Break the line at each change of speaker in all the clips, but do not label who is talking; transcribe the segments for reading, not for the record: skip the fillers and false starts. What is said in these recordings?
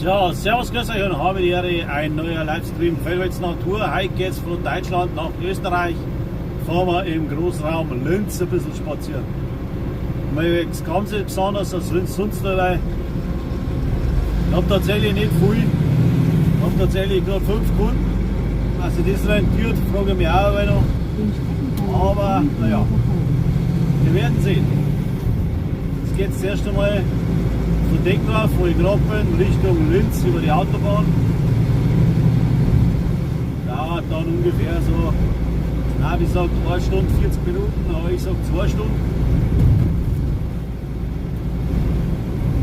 Tja, servus, grüß euch und habe die Ehre, ein neuer Livestream Fellwitz Natur. Heute geht's von Deutschland nach Österreich. Fahren wir im Großraum Linz ein bisschen spazieren. Mal nichts ganz besonders als Linz sonst dabei. Ich habe tatsächlich nicht viel. Ich habe tatsächlich gerade 5 Kunden. Also das rentiert, frage ich mich auch noch. Aber naja, wir werden sehen. Es geht das erste Mal von Deggendorf, wo ich gerade bin, Richtung Linz über die Autobahn. Dauert dann ungefähr so, na, wie gesagt, 1 Stunde 40 Minuten, aber ich sag 2 Stunden.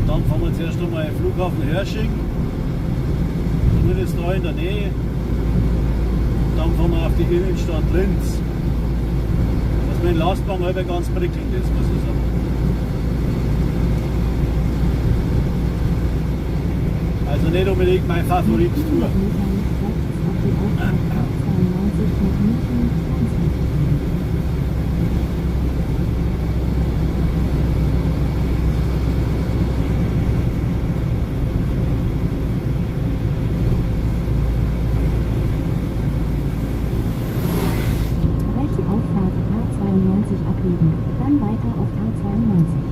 Und dann fahren wir zuerst einmal den Flughafen Hörsching, zumindest da in der Nähe. Und dann fahren wir auf die Innenstadt Linz. Was mit dem Lastwagen halb ganz prickelnd ist, muss ich sagen. Also nicht unbedingt mein Favorit-Tour.
Rechte Auffahrt A92 abbiegen, dann weiter auf A92.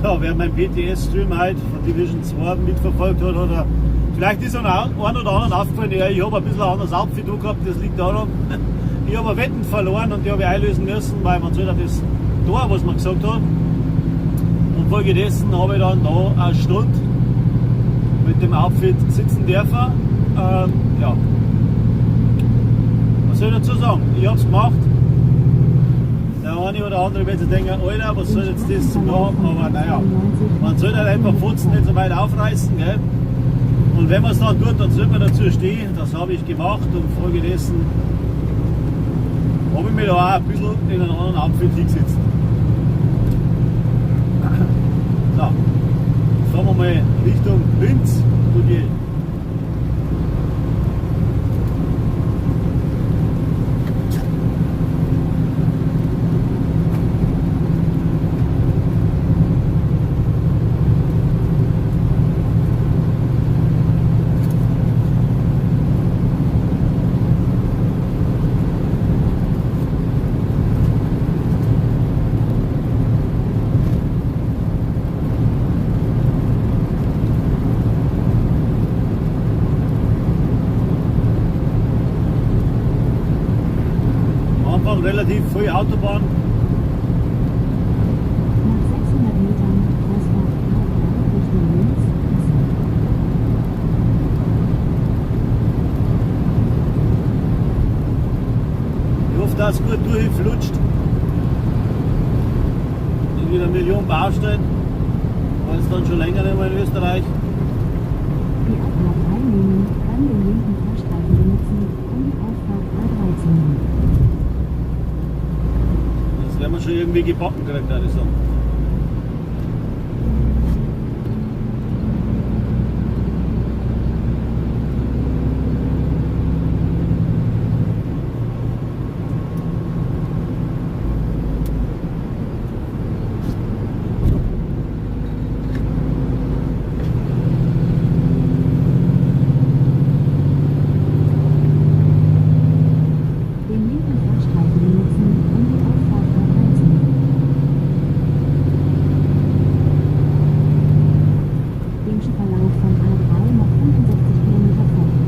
So, wer mein BTS-Stream heute von Division 2 mitverfolgt hat, oder vielleicht ist einem einen oder anderen aufgefallen, ja, ich habe ein bisschen ein anderes Outfit gehabt, das liegt daran. Ich habe Wetten verloren und die habe ich einlösen müssen, weil man soll ja das da, was man gesagt hat. Und folgedessen habe ich dann da eine Stunde mit dem Outfit sitzen dürfen. Ja. Was soll ich dazu sagen? Ich hab's gemacht. Der eine oder andere wird sich denken, Alter, was soll jetzt das zum da? Aber naja, man sollte halt einfach Pfotzen nicht so weit aufreißen, gell? Und wenn man es dann tut, dann sollte man dazu stehen. Das habe ich gemacht und folgedessen habe ich mich da auch ein bisschen in einen anderen Outfit hingesetzt. So, fahren wir mal Richtung Linz. Gut geht. Relativ viel Autobahn.
Nach 600 Metern Ausfahrt A3 Richtung Linz.
Ich hoffe, dass es gut durchflutscht. Nicht wieder eine Million Baustellen. War es dann schon länger nicht mehr in Österreich.
Die Abfahrt 3 nehmen, dann den linken Fahrstreifen benutzen, um die Auffahrt A3 zu nehmen.
Das werden wir schon irgendwie gebacken kriegen, würde ich sagen.
Den linken Fahrstreifen benutzen, um die Auffahrt A3 zu nehmen. Dem Verlauf von A3 noch 65 Kilometer folgen.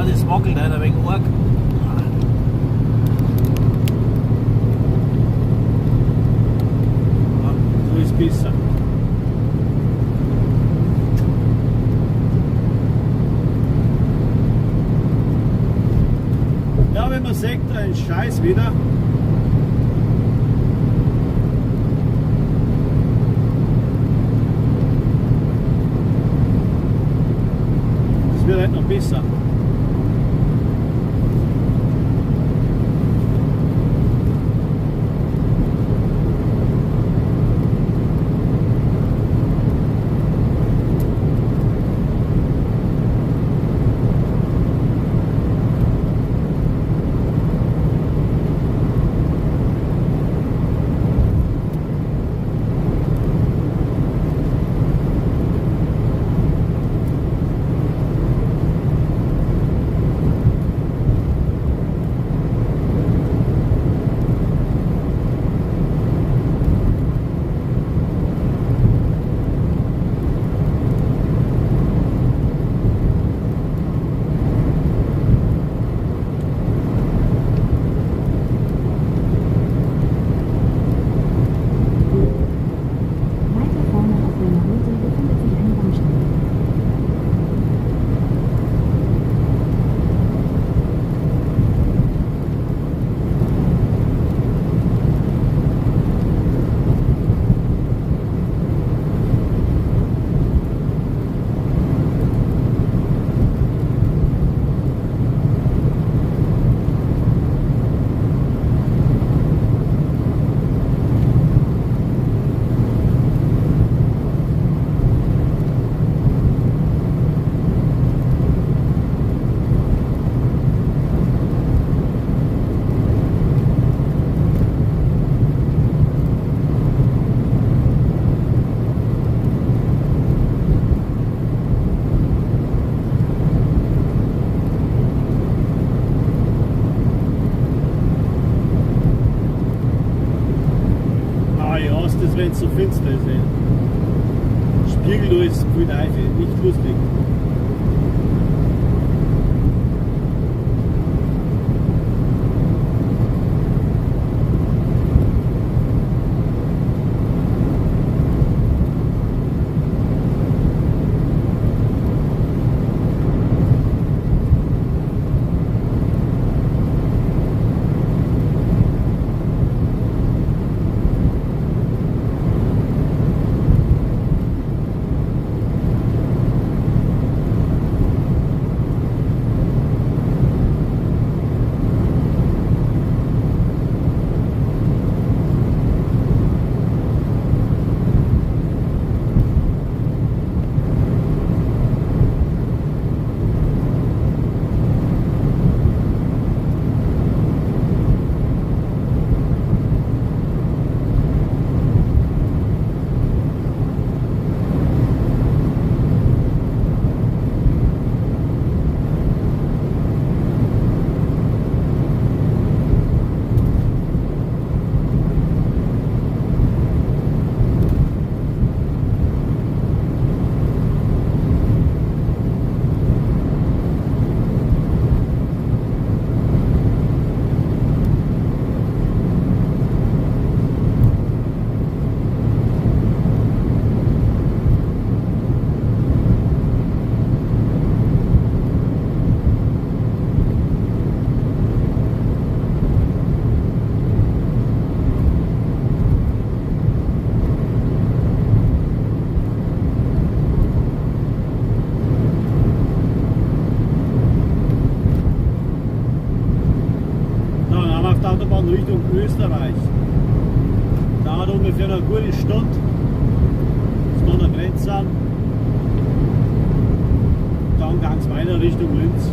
Das wackelt ein wenig arg. Auch wenn man sagt, ein Scheiß wieder. Es wird halt noch besser.
Weiter vorne auf deiner Route befindet sich eine Baustelle.
Ah, ich hasse das, wenn es so finster ist. Ey. Spiegel ist voll Teufel, nicht lustig. Autobahn Richtung Österreich. Dauert ungefähr eine gute Stunde. Bis wir an der Grenze sind. Dann ganz weiter Richtung Linz.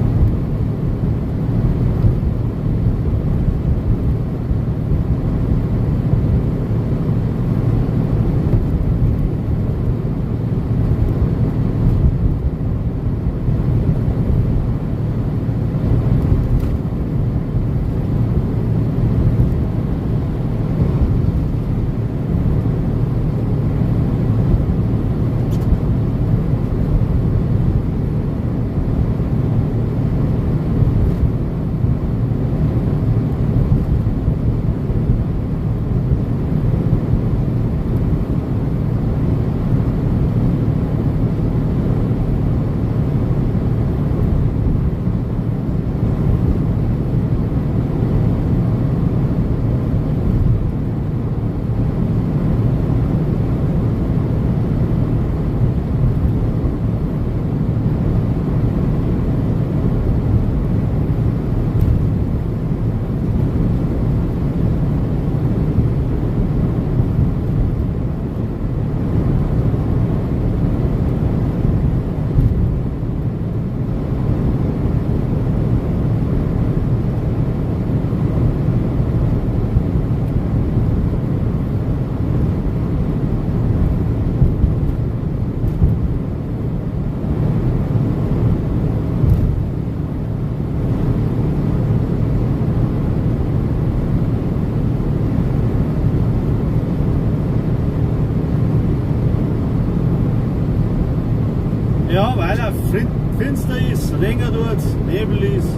finster ist, Regen tut, Nebel ist,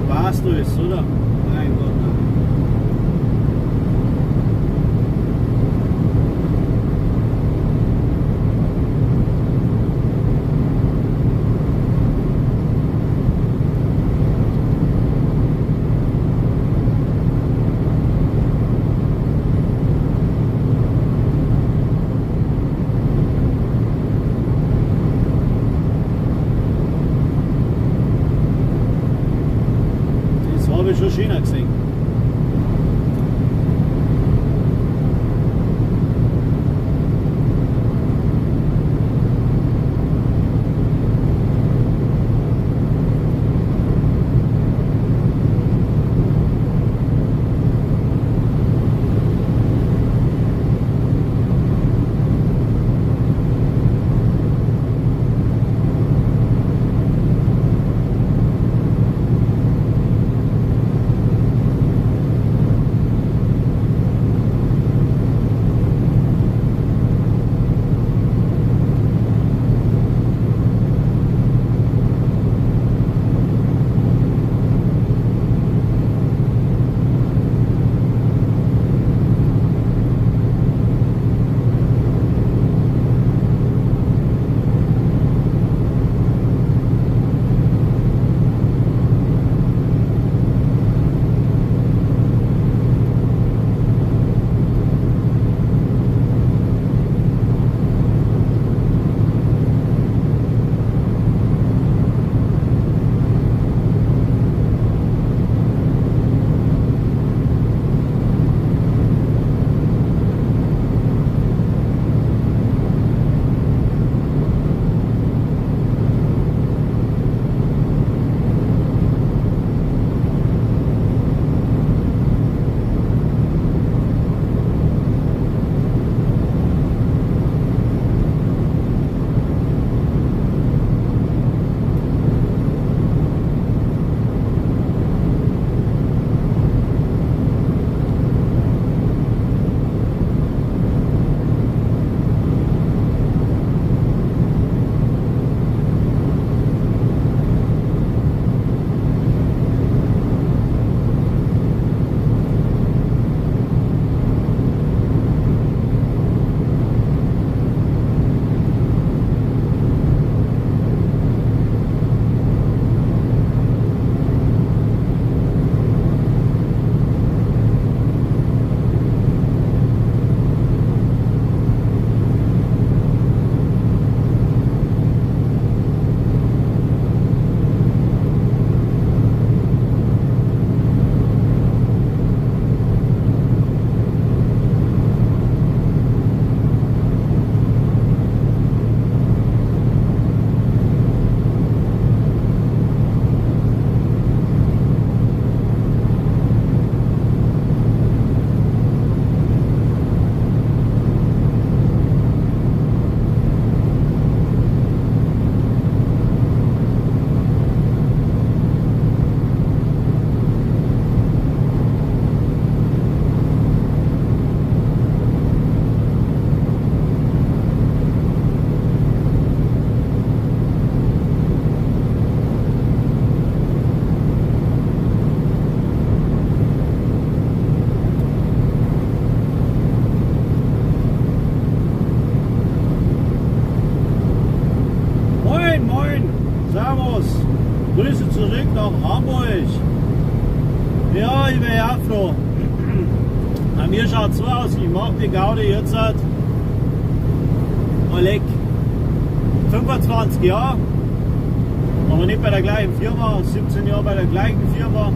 passt alles, oder? Mein Gott, nein. Habe ich schon schöner gesehen. Grüße zurück nach Hamburg. Ja, ich wäre auch froh. Bei mir schaut es so aus, ich mache die Gaudi jetzt seit 25 Jahre, aber nicht bei der gleichen Firma, 17 Jahre bei der gleichen Firma.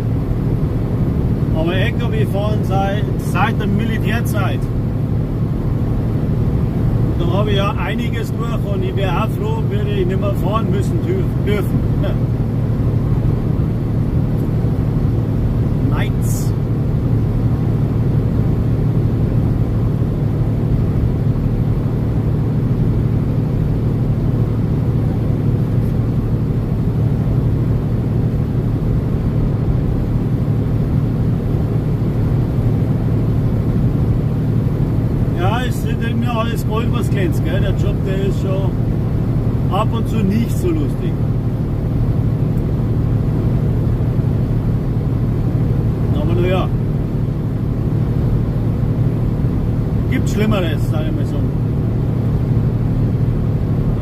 Aber LKW fahren seit der Militärzeit. Da habe ich ja einiges durch und ich wäre auch froh, würde ich nicht mehr fahren müssen dürfen. Nice. Ja, es ist nicht immer alles Gold, was glänzt, gell? Der Job, der ist schon ab und zu nicht nicht so lustig. Aber naja, gibt Schlimmeres, sage ich mal so.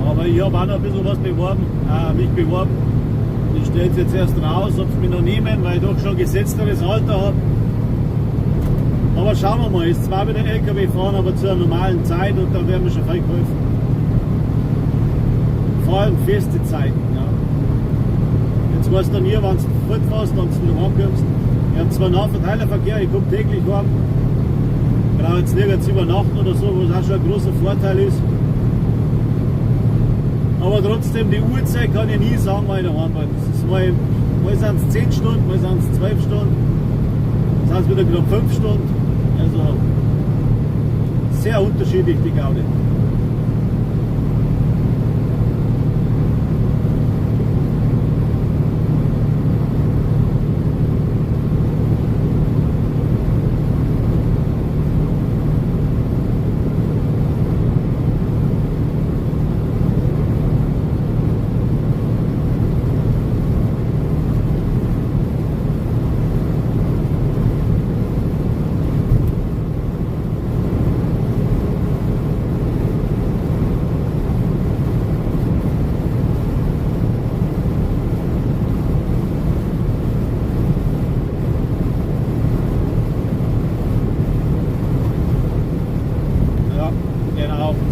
Aber ich habe auch noch ein bisschen was beworben, mich beworben. Ich stelle es jetzt erst raus, ob sie mich noch nehmen, weil ich doch schon gesetzteres Alter habe. Aber schauen wir mal, ist zwar wieder LKW fahren, aber zu einer normalen Zeit und da werden wir schon viel geholfen. Vor allem feste Zeiten. Ja. Jetzt weißt du nie, wann du fortfährst, wann du wieder heimkommst. Ich habe zwar Nahverteilerverkehr, ich komme täglich heim. Ich brauche jetzt nirgends übernachten oder so, was auch schon ein großer Vorteil ist. Aber trotzdem, die Uhrzeit kann ich nie sagen, wann ich daheim bin. Das ist mal sind es 10 Stunden, mal sind es 12 Stunden, sind es wieder knapp 5 Stunden. Also sehr unterschiedlich die Gaudi.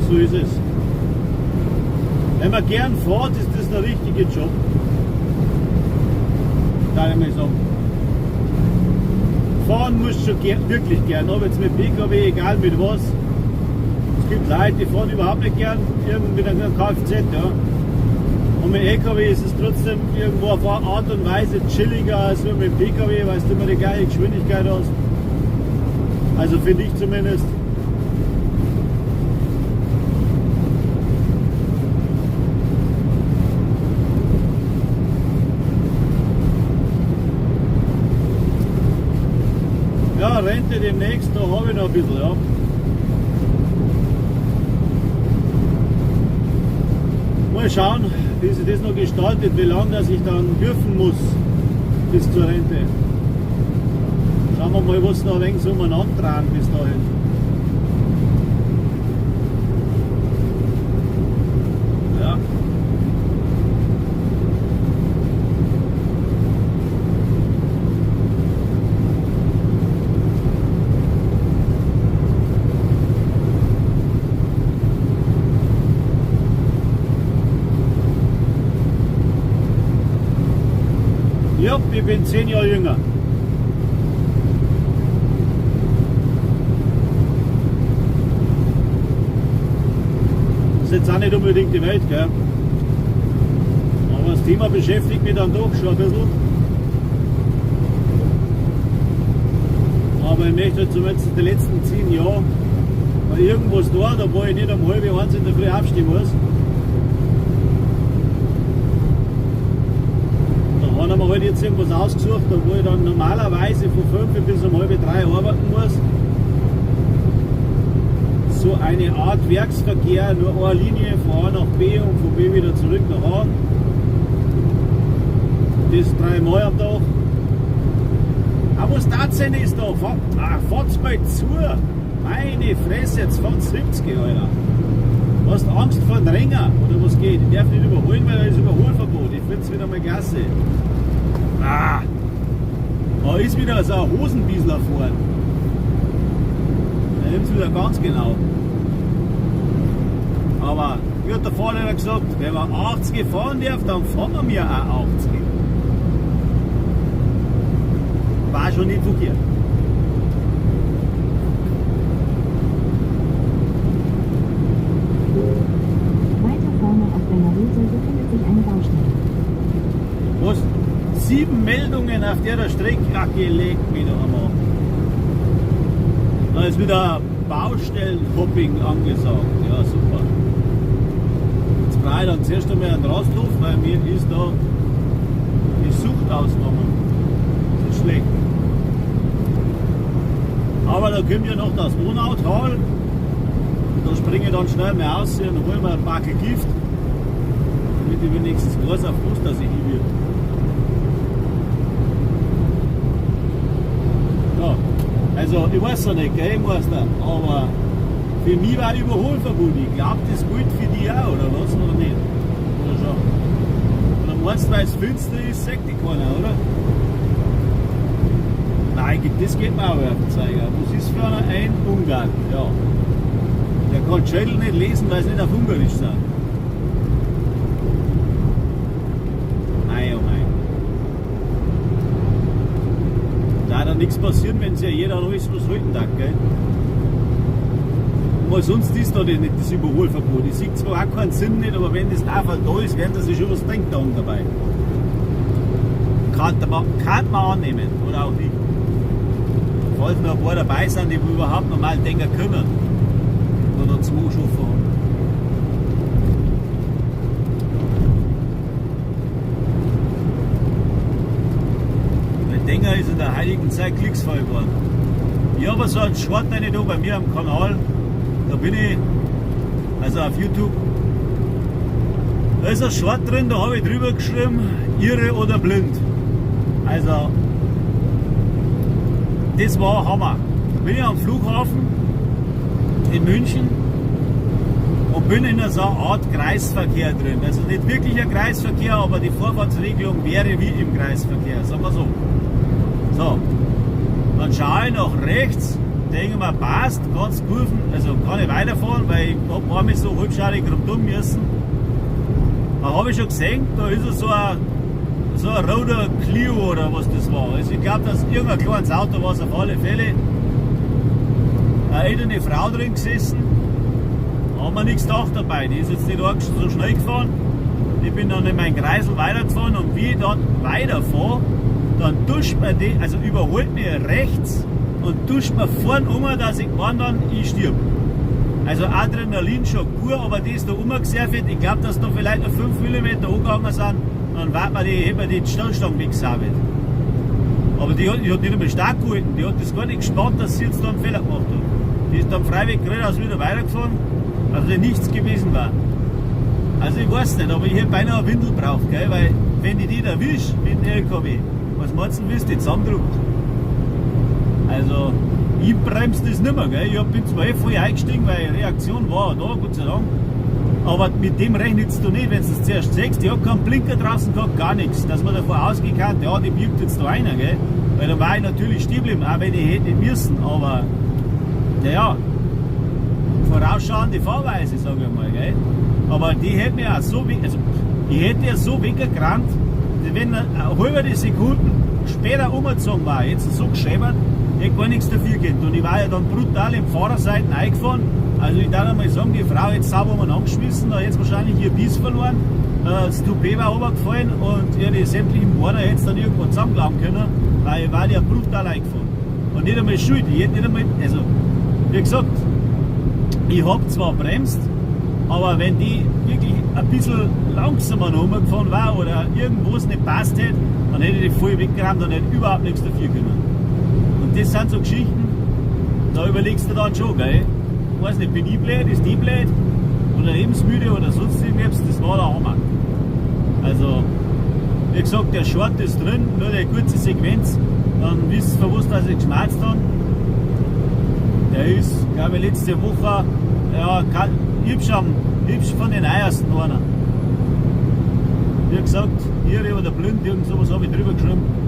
So ist es. Wenn man gern fährt, ist das der richtige Job. Darf ich mal sagen. Fahren muss schon wirklich gern, ob jetzt mit PKW, egal mit was. Es gibt Leute, die fahren überhaupt nicht gern irgendwie mit einem Kfz. Ja. Und mit LKW ist es trotzdem irgendwo auf eine Art und Weise chilliger als mit dem PKW, weil du immer die gleiche Geschwindigkeit hast. Also finde ich zumindest. Ja, Rente demnächst, da habe ich noch ein bisschen, ja. Mal schauen, wie sich das noch gestaltet, wie lange dass ich dann dürfen muss bis zur Rente. Schauen wir mal, was noch ein wenig so umeinander tragen bis dahin. Ja. Ja, ich bin 10 Jahre jünger. Das ist jetzt auch nicht unbedingt die Welt, gell? Aber das Thema beschäftigt mich dann doch schon ein bisschen. Aber ich möchte zumindest die letzten 10 Jahre mal irgendwas tun, obwohl ich nicht um 12:30 in der Früh aufstehen muss. Da haben wir halt jetzt irgendwas ausgesucht, wo ich dann normalerweise von 5 bis um 2:30 arbeiten muss. So eine Art Werksverkehr, nur eine Linie von A nach B und von B wieder zurück nach A. Das 3 Mal am Tag. Aber was tatsächlich ist da? Fahrt's mal zu! Meine Fresse, jetzt fahrt's 70, Alter. Hast Angst vor dem Ringer oder was geht? Ich darf nicht überholen, weil da ist Überholverbot. Ich find's wieder mal klasse. Ah, da ist wieder so ein Hosenbiesler fahren. Da nimmt's wieder ganz genau. Aber wie hat der Fahrlehrer gesagt, wenn man 80 fahren darf, dann fahren wir auch 80. War schon nicht verkehrt.
Weiter vorne auf deiner Route befindet sich eine Baustelle.
Was? 7 Meldungen auf der Strecke. Ach, gelegt mich noch einmal. Da ist wieder Baustellenhopping angesagt. Ja, super. Jetzt brauche ich dann zuerst einmal einen Rasthof, weil mir ist da die Sucht ausgegangen. Das ist schlecht. Aber da kommt ja noch das Donautal. Da springe ich dann schnell mal aus und hole mir ein Backel Gift. Damit ich wenigstens weiß, auf was dass ich hin will. Ja, also ich weiß ja nicht, gell, Meister, aber für mich war Überholverbot. Ich glaube, das gilt für die auch, oder was? Oder nicht? Oder schon? Oder meinst du, weil es finster ist, sagt die keiner, oder? Nein, das geht mir auch auf den Zeiger. Was ist für einer? Ein Ungarn, ja. Der kann Schädel nicht lesen, weil es nicht auf Ungarisch sind. Nein, oh mein. Da hat dann nichts passieren, wenn sich ja jeder an alles was halten darf, gell? Weil sonst ist da nicht das Überholverbot. Ich sehe zwar auch keinen Sinn nicht, aber wenn das einfach da ist, werden sie sich schon was denken dabei. Kann man annehmen oder auch nicht. Falls noch ein paar dabei sind, die überhaupt normal denken können. Oder zwei schon fahren. Der Denker ist in der heiligen Zeit glücksvoll geworden. Ich habe so einen Short eine da bei mir am Kanal. Da bin ich, also auf YouTube. Da ist ein Short drin, da habe ich drüber geschrieben, irre oder blind. Also, das war Hammer. Da bin ich am Flughafen in München und bin in so einer Art Kreisverkehr drin. Also nicht wirklich ein Kreisverkehr, aber die Vorfahrtsregelung wäre wie im Kreisverkehr, sagen wir so. So, dann schaue ich nach rechts, denke mir, passt, ganz Kurven, also kann ich weiterfahren, weil ich hab einmal so halbschartig rundum müssen. Da habe ich schon gesehen, da ist so ein roter Clio oder was das war. Also ich glaube, dass irgendein kleines Auto war es auf alle Fälle. Eine ältere Frau drin gesessen, haben wir nichts gedacht dabei. Die ist jetzt nicht arg so schnell gefahren. Ich bin dann in meinen Kreisel weitergefahren und wie ich dann weiterfahre, dann duscht mir die, also überholt mir rechts und duscht mir vorn um, dass ich meine dann, ich stirb. Also Adrenalin schon pur, aber die ist da rumgesurft. Ich glaube, dass da vielleicht noch 5 mm angegangen sind, dann wird man die, hätte man die Stoßstange weggesammelt. Aber die hat nicht einmal stark gehalten, die hat das gar nicht gespannt, dass sie jetzt da einen Fehler gemacht hat. Die ist dann freiwillig geradeaus wieder weitergefahren, also nichts gewesen war. Also ich weiß nicht, aber ich hätte beinahe eine Windel braucht, gell? Weil wenn die die erwischt mit dem LKW, was meinst du, wie es die zusammendruckt? Also ich bremse das nicht mehr, gell? Ich bin zwar eh voll eingestiegen, weil Reaktion war da, Gott sei Dank. Aber mit dem rechnest du nicht, wenn du es zuerst siehst. Die hat keinen Blinker draußen gehabt, gar nichts. Dass man davon ausgehen kann, ja, die birgt jetzt da einer, gell? Weil dann war ich natürlich stehen geblieben, auch wenn ich hätte nicht müssen. Aber, naja, vorausschauende Fahrweise, sage ich mal, gell? Aber die hätte mir auch so, also ich hätte ja so weggerannt, wenn eine halbe Sekunde später umgezogen war, jetzt so geschäbert, ich hätte gar nichts dafür gehabt. Und ich war ja dann brutal im Fahrerseiten eingefahren. Also ich darf einmal sagen, die Frau hat sauber mal angeschmissen, da hat jetzt wahrscheinlich ihr Biss verloren, das Toupet war runtergefallen und ihre sämtlichen Beine hätte es dann irgendwo zusammenklappen können, weil ich war ja brutal eingefahren. Und nicht einmal schuld, ich hätte nicht einmal, also wie gesagt, ich hab zwar bremst, aber wenn die wirklich ein bisschen langsamer noch rumgefahren war oder irgendwo es nicht passt hätte, dann hätte ich die voll weggerammt und hätte überhaupt nichts dafür können. Und das sind so Geschichten, da überlegst du dann schon, gell? Ich weiß nicht, bin ich blöd, ist die blöd oder lebensmüde oder sonst irgendwas, das war der Hammer. Also, wie gesagt, der Short ist drin, nur die kurze Sequenz, dann wisst ihr, von was ich geschmerzt habe. Der ist, glaube ich, letzte Woche, ja, hübsch von den eiersten einer. Wie gesagt, Irre oder blind, irgend sowas habe ich drüber geschrieben.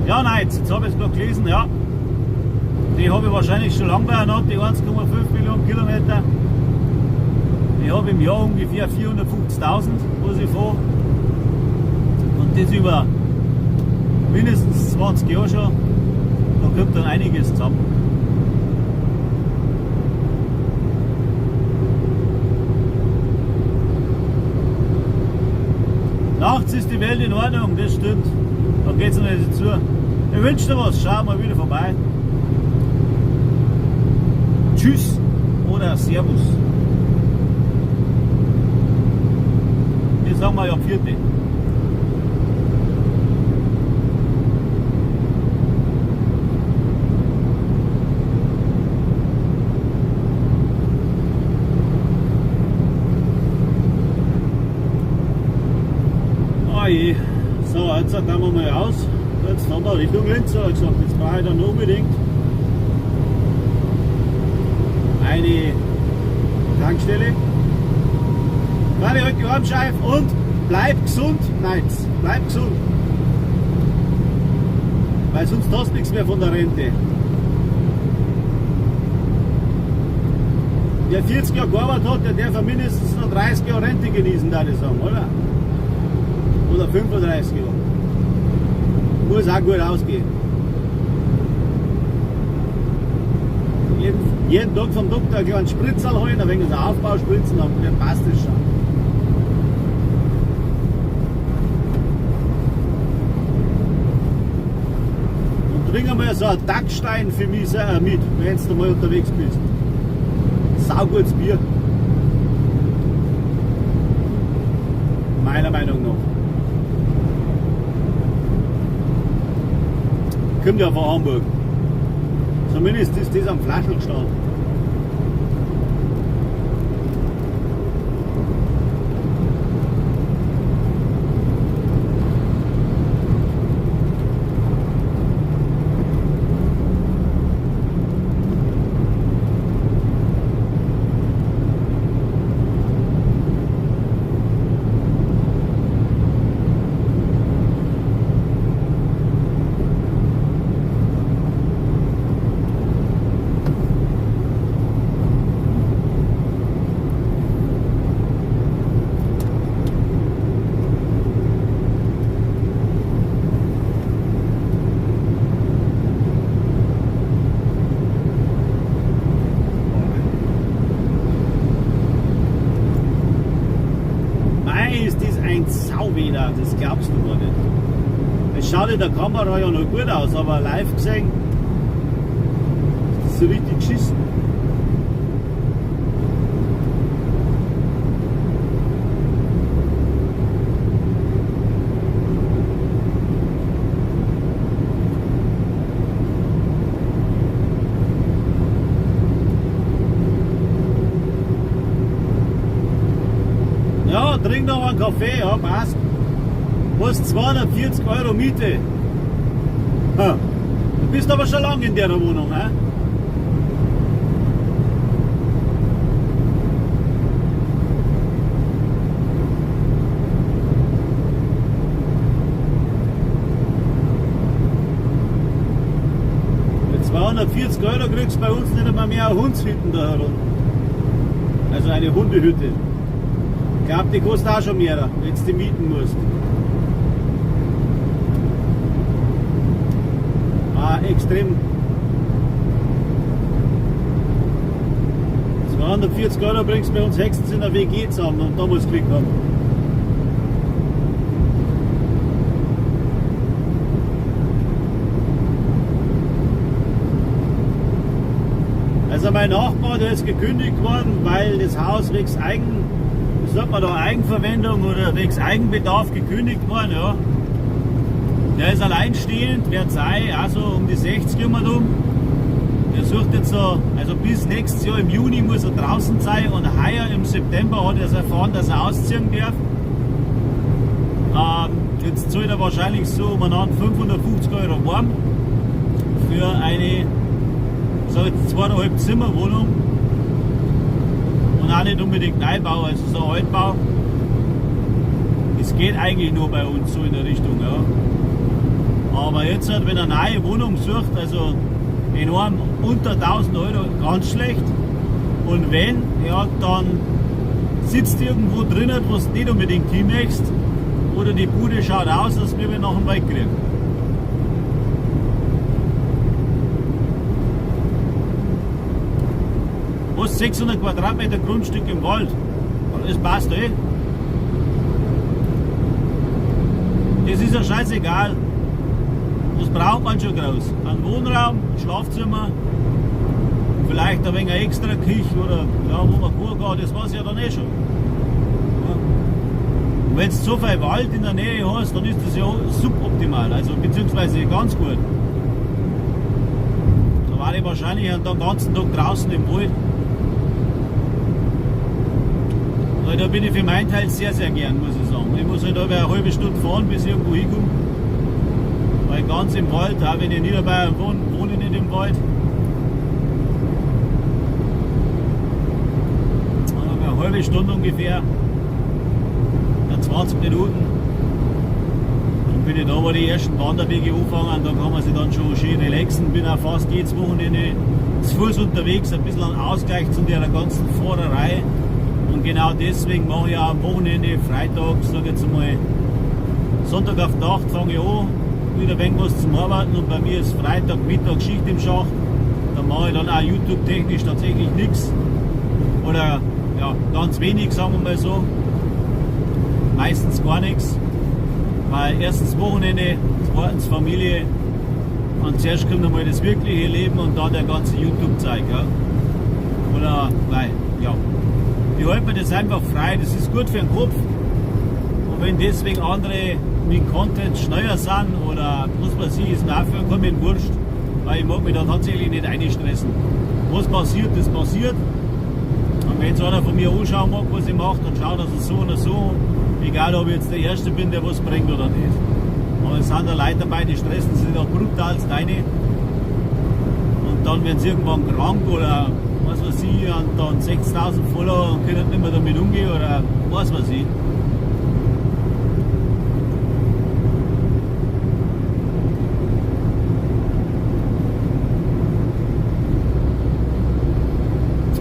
Ja, nein, jetzt habe ich es gerade gelesen, ja. Die habe ich wahrscheinlich schon lange beieinander, die 1,5 Millionen Kilometer. Ich habe im Jahr ungefähr 450.000, was ich fahre. Und das über mindestens 20 Jahre schon. Da kommt dann einiges zusammen. Nachts ist die Welt in Ordnung, das stimmt. Da geht's noch nicht zu. Ich wünsche dir was, schau mal wieder vorbei. Tschüss oder Servus. Wir sagen mal ja Vierte. Jetzt dann wir mal aus. Jetzt fahren wir Richtung Linz. Ich gesagt, jetzt brauche ich dann unbedingt eine Tankstelle. Warte, halt die Armscheibe und bleib gesund. Nein, bleib gesund. Weil sonst hast du nichts mehr von der Rente. Wer 40 Jahre gearbeitet hat, der darf ja mindestens noch 30 Jahre Rente genießen, da ich sagen, oder? Oder 35 Jahre. Muss auch gut ausgehen. Jeden Tag vom Doktor einen kleinen Spritzer holen, ein wenig so Aufbauspritzen, dann passt das schon. Und trink einmal so einen Tackstein für mich mit, wenn du mal unterwegs bist. Saugutes Bier. Meiner Meinung nach. Kommt ja von Hamburg. Zumindest ist das am Flaschel gestanden. Sauweder, das glaubst du gar nicht. Es schaut in der Kamera ja noch gut aus, aber live gesehen ist das so richtig geschissen. Ja, trink noch einen Kaffee, ja, passt. Was 240 Euro Miete. Ha. Du bist aber schon lange in der Wohnung, he? Mit 240 Euro kriegst du bei uns nicht einmal mehr eine Hundshütte da herum. Also eine Hundehütte. Ich glaube, die kostet auch schon mehr, wenn du die mieten musst. Ah, extrem. 240 Euro bringst du bei uns höchstens in der WG zusammen und da musst du Glück haben. Also mein Nachbar, der ist gekündigt worden, weil das Haus wegen Eigen, wie sagt man da, Eigenverwendung oder wegen Eigenbedarf gekündigt worden, ja. Der ist alleinstehend, wird sei, also um die 60 immer um. Der sucht jetzt so, also bis nächstes Jahr im Juni muss er draußen sein und heuer im September hat er es erfahren, dass er ausziehen darf. Jetzt zahlt er wahrscheinlich so umeinander 550 Euro warm für eine, sag jetzt, 2,5 Zimmerwohnung. Und auch nicht unbedingt Neubau, also so ein Altbau. Es geht eigentlich nur bei uns so in der Richtung, ja. Aber jetzt, halt, wenn er eine neue Wohnung sucht, also enorm unter 1000 Euro, ganz schlecht. Und wenn, ja, dann sitzt irgendwo drinnen, wo du nicht unbedingt hin möchtest. Oder die Bude schaut aus, als wir nach dem Wald kriegen. Was, 600 Quadratmeter Grundstück im Wald? Das passt eh. Das ist ja scheißegal. Das braucht man schon groß. Ein Wohnraum, ein Schlafzimmer, vielleicht ein wenig eine extra Küche oder ja, wo man kochen kann, das weiß ich ja dann eh schon. Ja. Und wenn du so viel Wald in der Nähe hast, dann ist das ja suboptimal, also beziehungsweise ganz gut. Da war ich wahrscheinlich den ganzen Tag draußen im Wald. Weil da bin ich für meinen Teil sehr, sehr gern, muss ich sagen. Ich muss halt aber eine halbe Stunde fahren, bis ich irgendwo hinkomme. Weil ganz im Wald, auch wenn ich in Niederbayern wohne, wohne ich nicht im Wald. Eine halbe Stunde ungefähr, 20 Minuten. Dann bin ich da, wo die ersten Wanderwege anfangen, da kann man sich dann schon schön relaxen. Bin auch fast jedes Wochenende zu Fuß unterwegs, ein bisschen ein Ausgleich zu der ganzen Fahrerei. Und genau deswegen mache ich auch am Wochenende, Freitag, sag ich jetzt mal, Sonntag auf Nacht fange ich an, wieder ein wenig was zum Arbeiten, und bei mir ist Freitag, Mittag Schicht im Schacht. Da mache ich dann auch YouTube-technisch tatsächlich nichts. Oder ja, ganz wenig, sagen wir mal so. Meistens gar nichts. Weil erstens Wochenende, zweitens Familie, und zuerst kommt einmal das wirkliche Leben und dann der ganze YouTube-Zeug. Ja. Oder, weil, ja. Ich halte mir das einfach frei, das ist gut für den Kopf. Und wenn deswegen andere mit Content schneller sind oder was weiß ich, ist mir auch vollkommen wurscht, weil ich mag mich da tatsächlich nicht einstressen. Was passiert, das passiert. Und wenn jetzt einer von mir anschauen mag, was ich mache, dann schaut er so oder so, egal ob ich jetzt der Erste bin, der was bringt oder nicht. Aber es sind da Leute dabei, die stressen sich da brutal rein. Und dann werden sie irgendwann krank oder was weiß ich, und dann 60.000 Follower und können nicht mehr damit umgehen oder was weiß ich.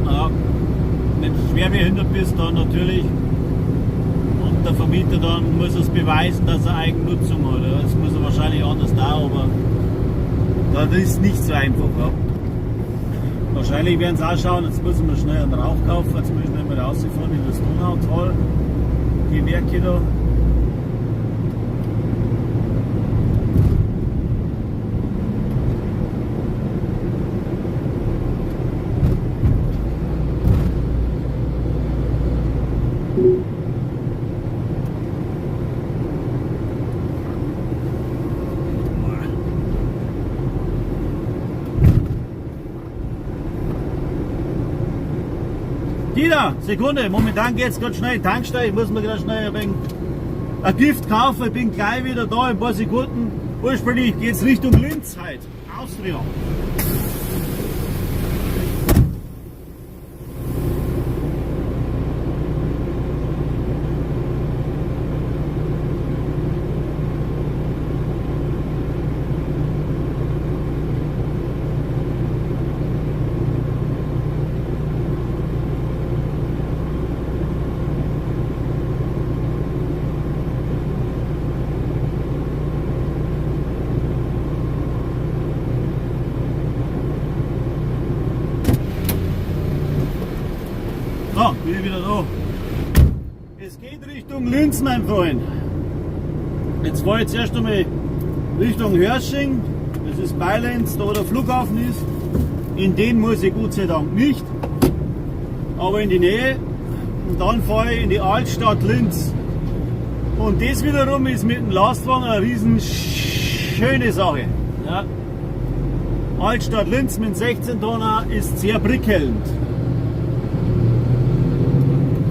Ja, wenn du schwerbehindert bist, dann natürlich. Und der Vermieter dann muss es beweisen, dass er Eigennutzung hat. Das muss er wahrscheinlich anders da, aber das ist nicht so einfach. Ja. Wahrscheinlich werden sie auch schauen, jetzt müssen wir schnell einen Rauch kaufen, jetzt muss ich schnell mal rausfahren in das Donautal, die Werke da. Dieter, Sekunde, momentan geht's ganz schnell. Tankstelle, ich muss mir gerade schnell ein wenig ein Gift kaufen, ich bin gleich wieder da in ein paar Sekunden. Ursprünglich geht's Richtung Linz heute, Austria. So, bin ich wieder da. Es geht Richtung Linz, mein Freund. Jetzt fahre ich zuerst einmal Richtung Hörsching. Das ist bei Linz, da wo der Flughafen ist. In den muss ich Gott sei Dank nicht, aber in die Nähe. Und dann fahre ich in die Altstadt Linz. Und das wiederum ist mit dem Lastwagen eine riesen schöne Sache. Ja. Altstadt Linz mit 16 Tonner ist sehr prickelnd.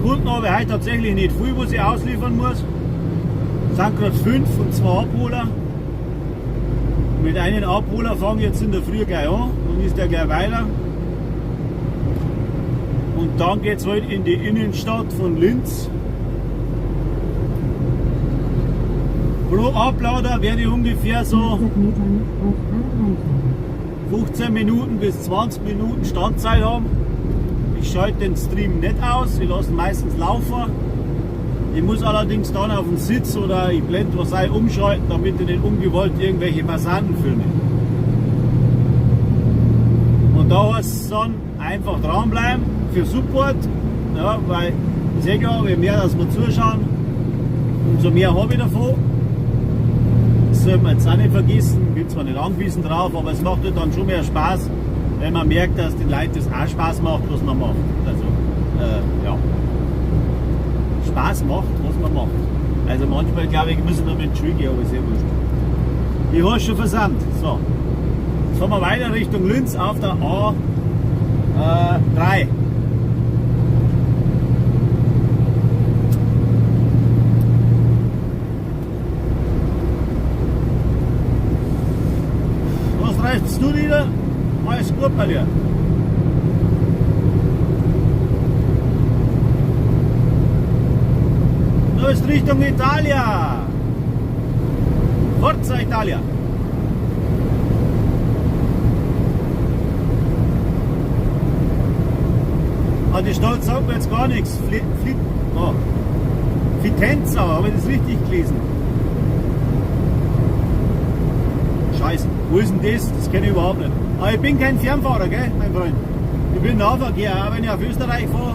Kunden habe ich heute tatsächlich nicht viel, was ich ausliefern muss. Es sind gerade 5 und 2 Abholer. Mit einem Abholer fange ich jetzt in der Früh gleich an, dann ist der gleich weiter. Und dann geht's halt in die Innenstadt von Linz. Pro Ablader werde ich ungefähr so
100 Metern auf A3 fahren.
15 Minuten bis 20 Minuten Standzeit haben. Ich schalte den Stream nicht aus, ich lasse ihn meistens laufen. Ich muss allerdings dann auf den Sitz oder ich blende was ein, umschalten, damit ich nicht ungewollt irgendwelche Passanten filme. Und da heißt es dann einfach dranbleiben für Support, ja, weil ich sehe ja, je mehr dass wir zuschauen, umso mehr habe ich davon. Das sollte man jetzt auch nicht vergessen, bin zwar nicht angewiesen drauf, aber es macht halt dann schon mehr Spaß, wenn man merkt, dass den Leuten das auch Spaß macht, was man macht. Also ja. Spaß macht, was man macht. Also manchmal, glaube ich, müssen wir mit die Schule gehen, aber ist eh wurscht. Ich habe schon versandt. So. Jetzt fahren wir weiter Richtung Linz auf der A3. Hoppala. Da ist Richtung Italia. Forza Italia. Ah, die Stadt sagt mir jetzt gar nichts. Fitenza, habe ich das richtig gelesen? Scheiße, wo ist denn das? Das kenne ich überhaupt nicht. Aber ich bin kein Fernfahrer, gell, mein Freund. Ich bin Nahverkehr, auch wenn ich auf Österreich fahre.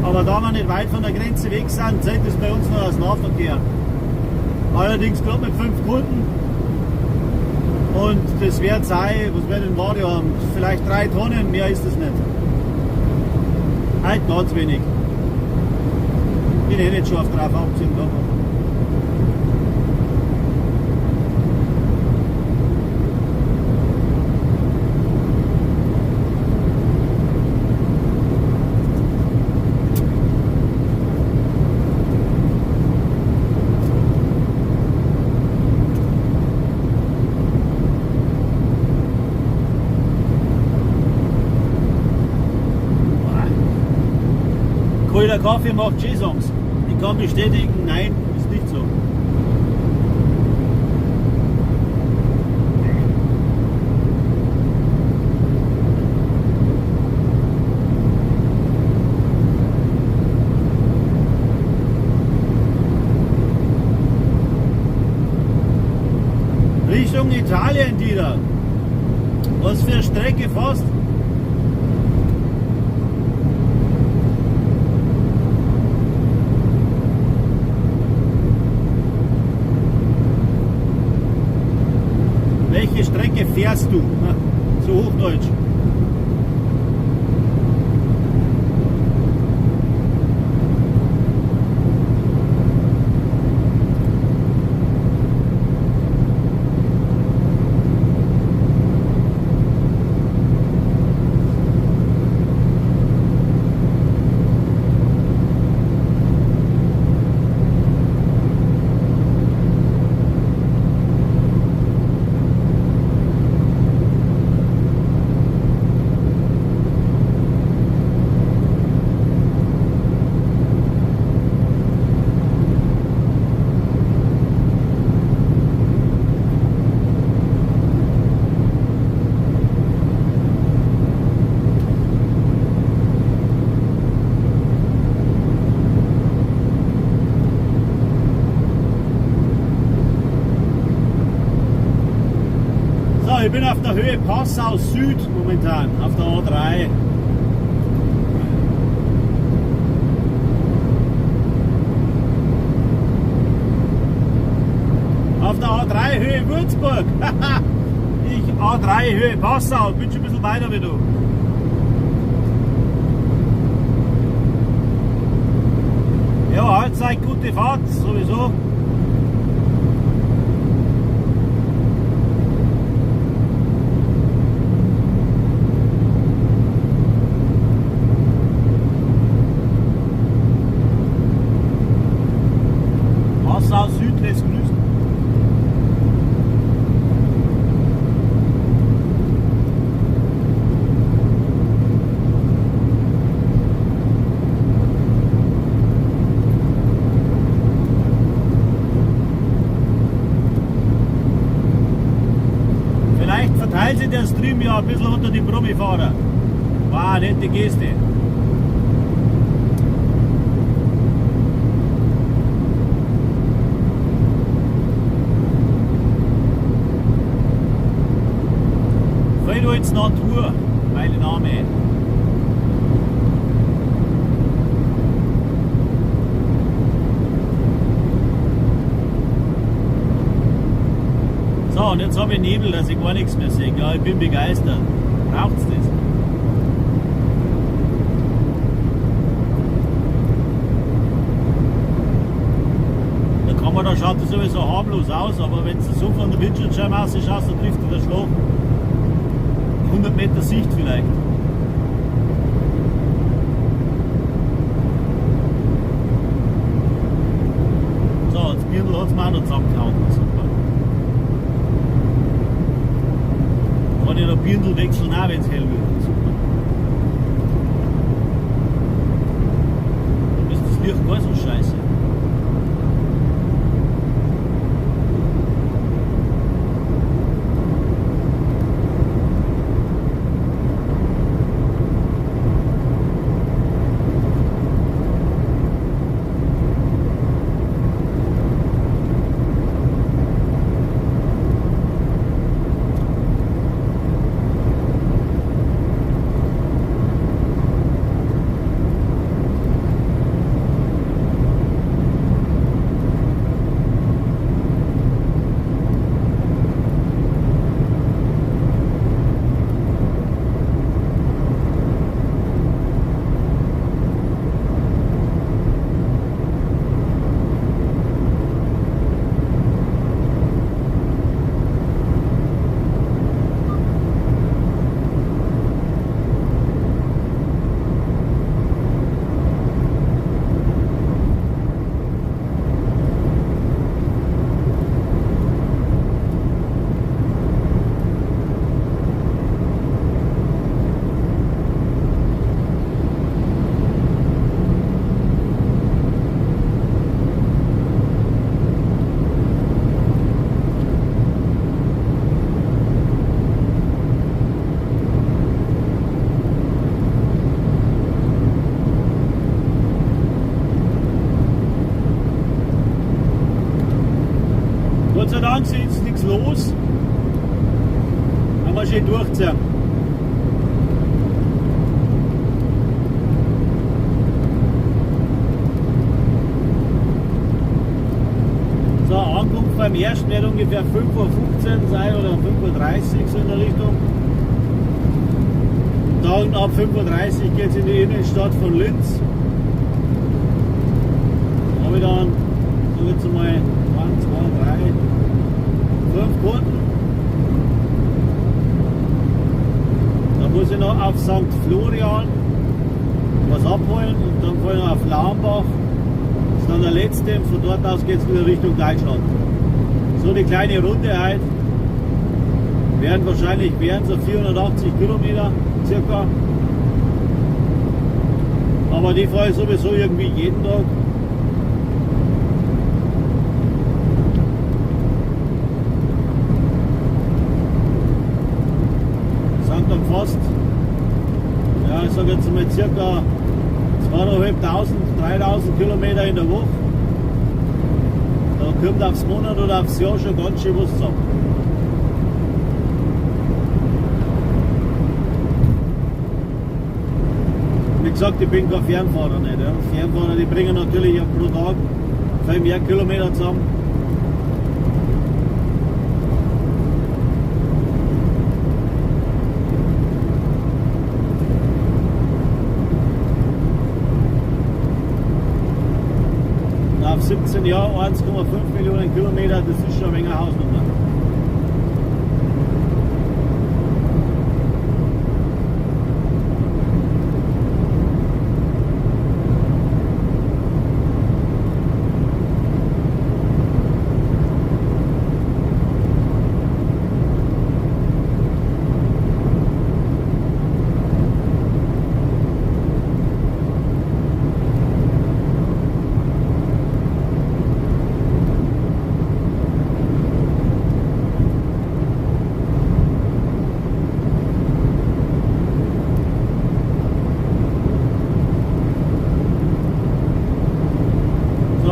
Aber da wir nicht weit von der Grenze weg sind, zählt das bei uns noch als Nahverkehr. Allerdings gerade mit 5 Kunden. Und das wird sein, was wir denn Ware haben, vielleicht 3 Tonnen, mehr ist das nicht. Halt ganz wenig. Bin eh nicht schon auf 3,18 da. Kalter Kaffee macht Ski-Songs. Ich kann bestätigen, nein, ist nicht so. Richtung Italien, Dieter. Was für eine Strecke fast. Welche Strecke fährst du? Zu Hochdeutsch. Ich bin auf der Höhe Passau Süd momentan, auf der A3. Auf der A3 Höhe Würzburg. Ich A3 Höhe Passau, bin schon ein bisschen weiter wie du. Ja, allzeit gute Fahrt, sowieso. Passau Süd lässt grüßen. Vielleicht verteilt sich der Stream ja ein bisschen unter die Brummifahrer. War eine nette Geste. Feldholz Natur, mein Name. So, und jetzt habe ich Nebel, dass ich gar nichts mehr sehe. Ja, ich bin begeistert. Braucht's das? Der Kamera schaut das sowieso harmlos aus, aber wenn du so von der Windschutzscheibe aus schaust, dann trifft dich der Schlag. 100 Meter Sicht vielleicht. So, das Birndl hat es mir auch noch zusammengehauen. Super. Kann ich noch Birndl wechseln, auch wenn sei Dank ist nichts los. Haben wir schön durchziehen. So, Ankunft beim ersten wird ungefähr 5:15 Uhr sein oder 5:30 Uhr so in der Richtung. Dann ab 5:30 Uhr geht es in die Innenstadt von Linz. Da habe ich dann, so jetzt mal 1, 2, 3, 5 Kunden. Da muss ich noch auf St. Florian was abholen und dann fahre ich noch auf Laumbach. Das ist dann der letzte und von dort aus geht es wieder Richtung Deutschland. So eine kleine Runde heute. Werden wahrscheinlich so 480 Kilometer circa. Aber die fahre ich sowieso irgendwie jeden Tag. Sind dann fast, ja, ich sage jetzt mal circa 2.500, 3.000 Kilometer in der Woche. Da kommt aufs Monat oder aufs Jahr schon ganz schön was zusammen. Wie gesagt, ich bin kein Fernfahrer nicht. Ja. Fernfahrer, die bringen natürlich pro Tag viel mehr Kilometer zusammen. Und auf 17 Jahren 1,5 Millionen Kilometer, das ist schon ein wenig eine Hausnummer.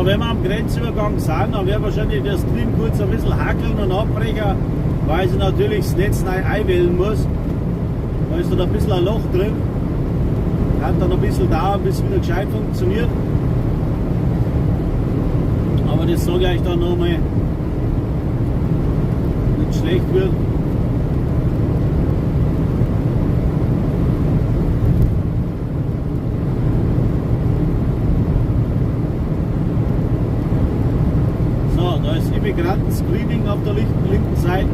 Wenn wir am Grenzübergang sind, dann wird wahrscheinlich der Stream kurz ein bisschen hackeln und abbrechen, weil ich natürlich das Netz neu einwählen muss. Da ist dann ein bisschen ein Loch drin. Kann dann ein bisschen dauern, bis es wieder gescheit funktioniert. Aber das sage ich euch dann nochmal, wenn es schlecht wird. Immigranten-Screening auf der linken Seite.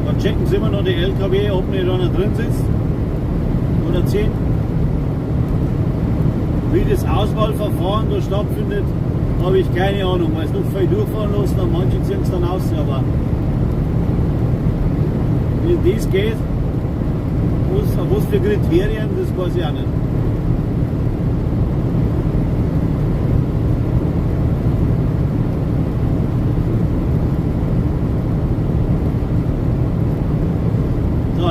Da checken sie immer noch die LKW, ob nicht einer drin sitzt oder 10. Wie das Auswahlverfahren da stattfindet, habe ich keine Ahnung, weil es noch viel durchfahren lassen und manche ziehen es dann aus. Aber wie das geht, was für Kriterien, das weiß ich auch nicht.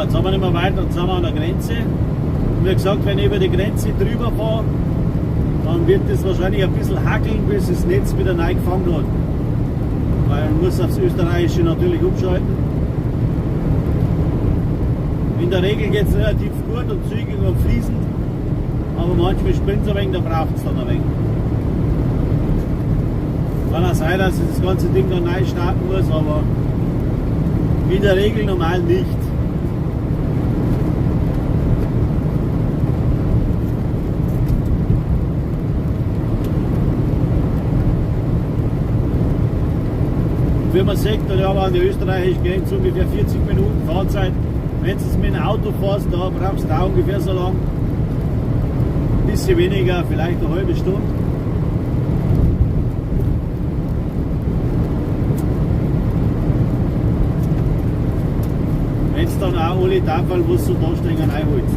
Jetzt sind wir nicht mehr weit, dann sind wir an der Grenze. Und wie gesagt, wenn ich über die Grenze drüber fahre, dann wird das wahrscheinlich ein bisschen hackeln, bis das Netz wieder neu gefangen hat. Weil man muss aufs Österreichische natürlich umschalten. In der Regel geht es relativ gut und zügig und fließend, aber manchmal spinnt es ein wenig, da braucht es dann ein wenig. Kann auch sein, dass ich das ganze Ding dann neu starten muss, aber in der Regel normal nicht. Wie man sieht, da haben wir an die österreichische Grenze ungefähr 40 Minuten Fahrzeit. Wenn du mit dem Auto fährst, da brauchst du auch ungefähr so lang. Ein bisschen weniger, vielleicht eine halbe Stunde. Wenn du dann auch alle Tafeln, was so da stehen, einholst.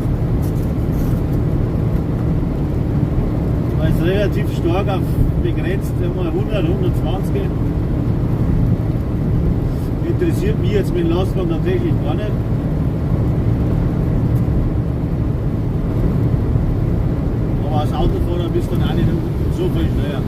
Weil es relativ stark auf begrenzt, einmal 100, 120. Interessiert mich jetzt mit dem Lastwagen tatsächlich gar nicht. Aber als Autofahrer bist du dann auch nicht so viel schneller.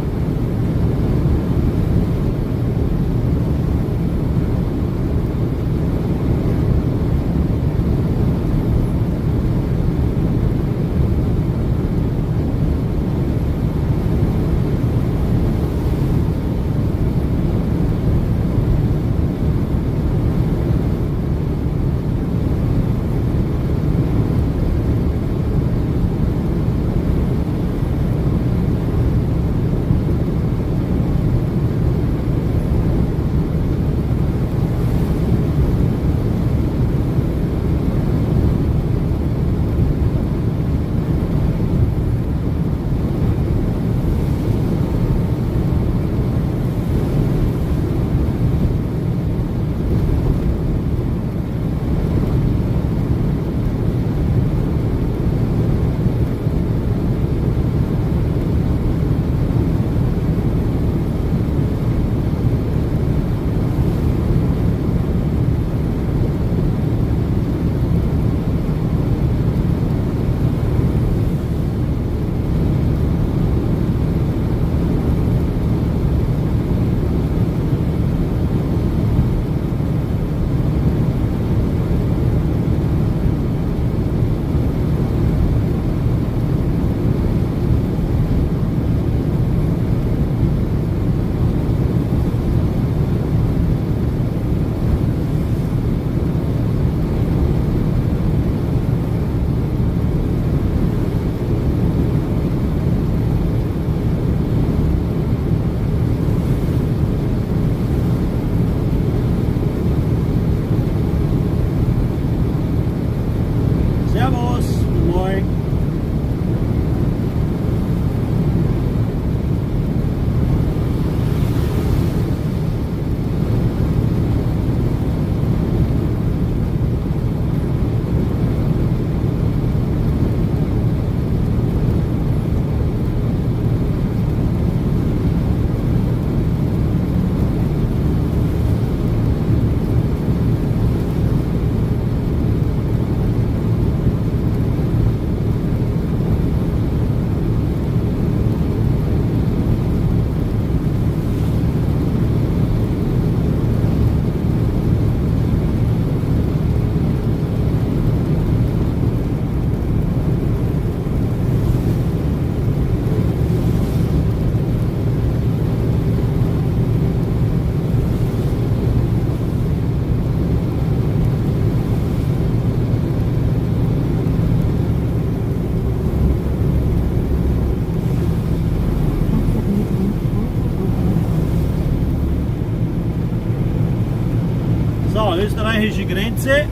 österreichische Grenze.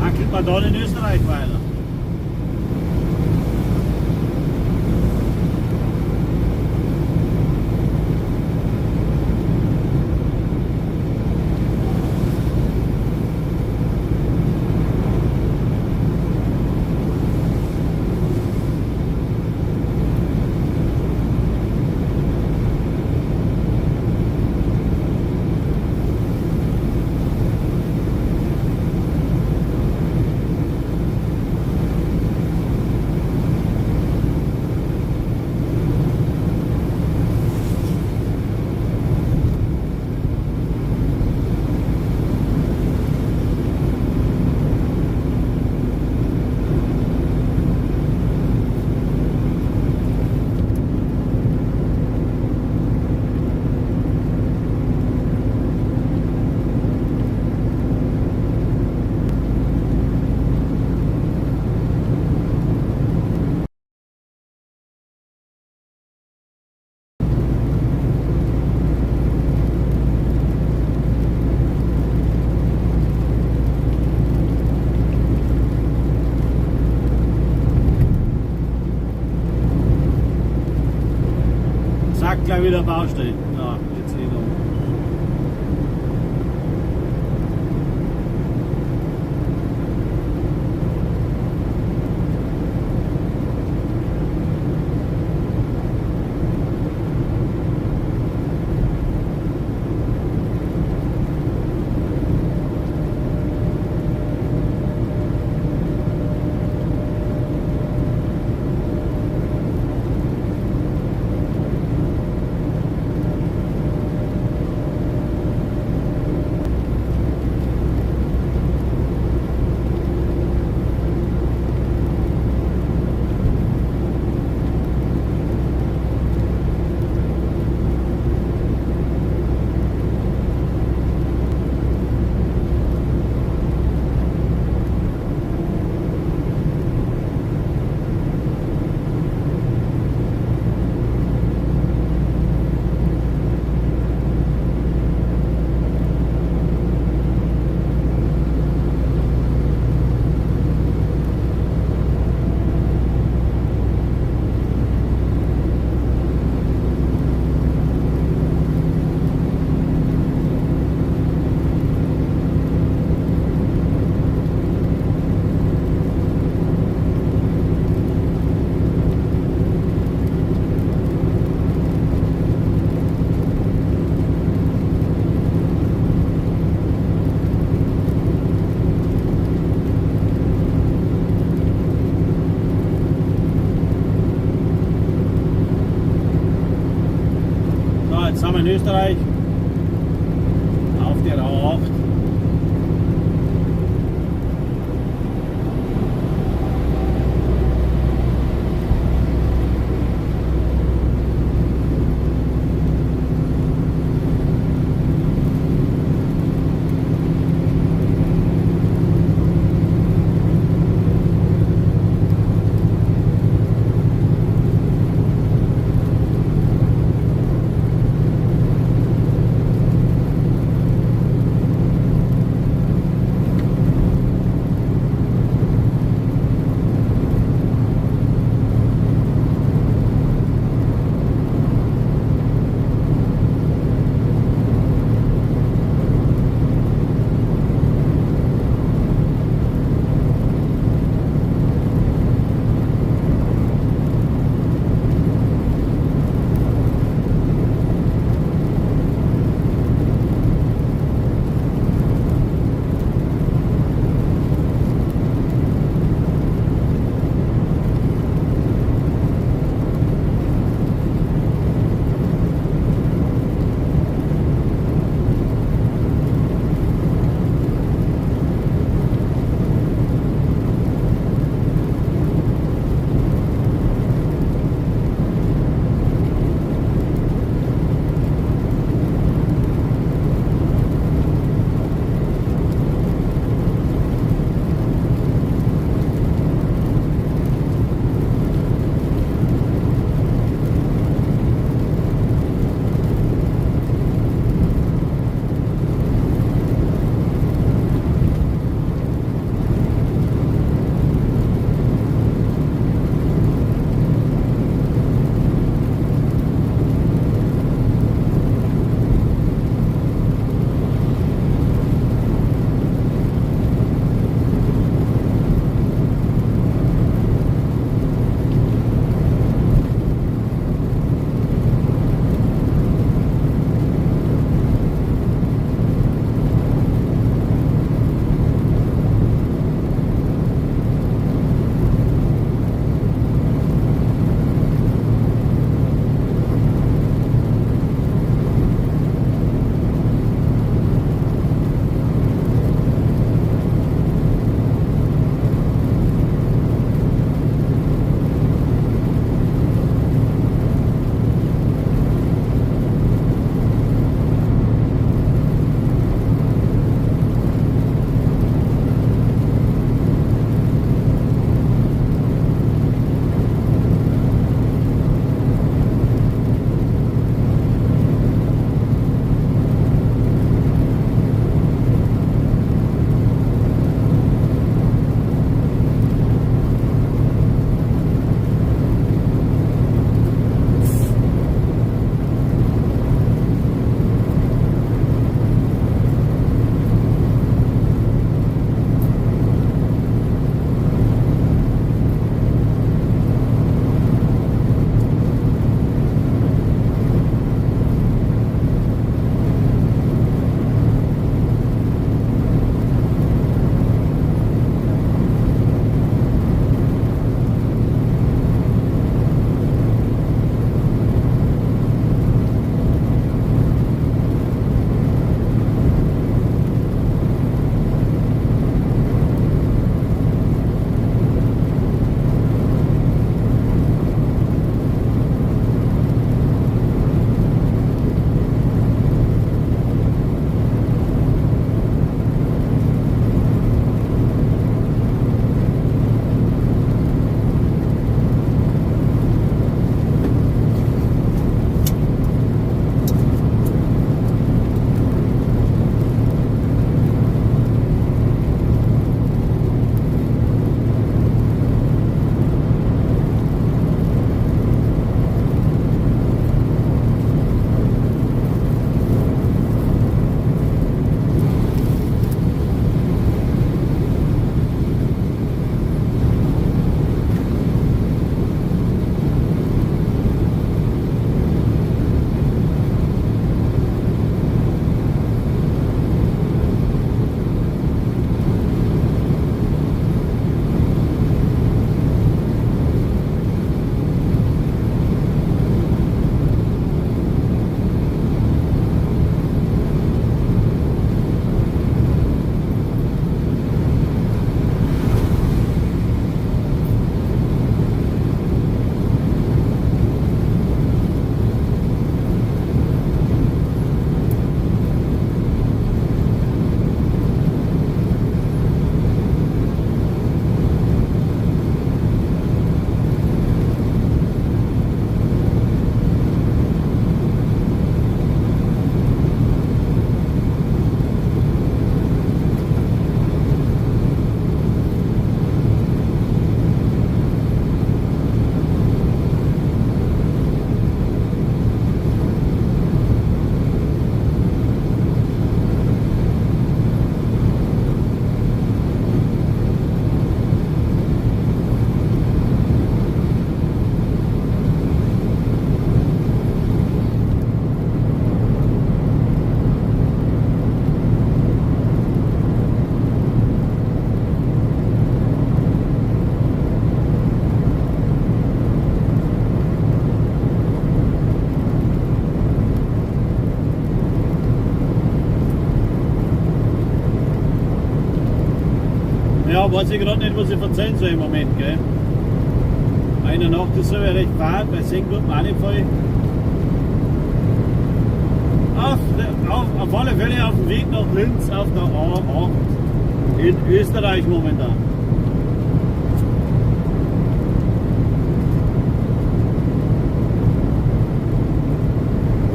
Hackelt man dann in Österreich weiter. Zack, gleich wieder Baustelle. Ja, jetzt eh noch. Jetzt sind wir in Österreich auf der A8. Ja, weiß ich gerade nicht, was ich verzeihen soll im Moment, gell? In der Nacht ist es aber recht fad, bei 6 tut man auch nicht viel. Auf alle Fälle auf dem Weg nach Linz auf der A8 in Österreich momentan.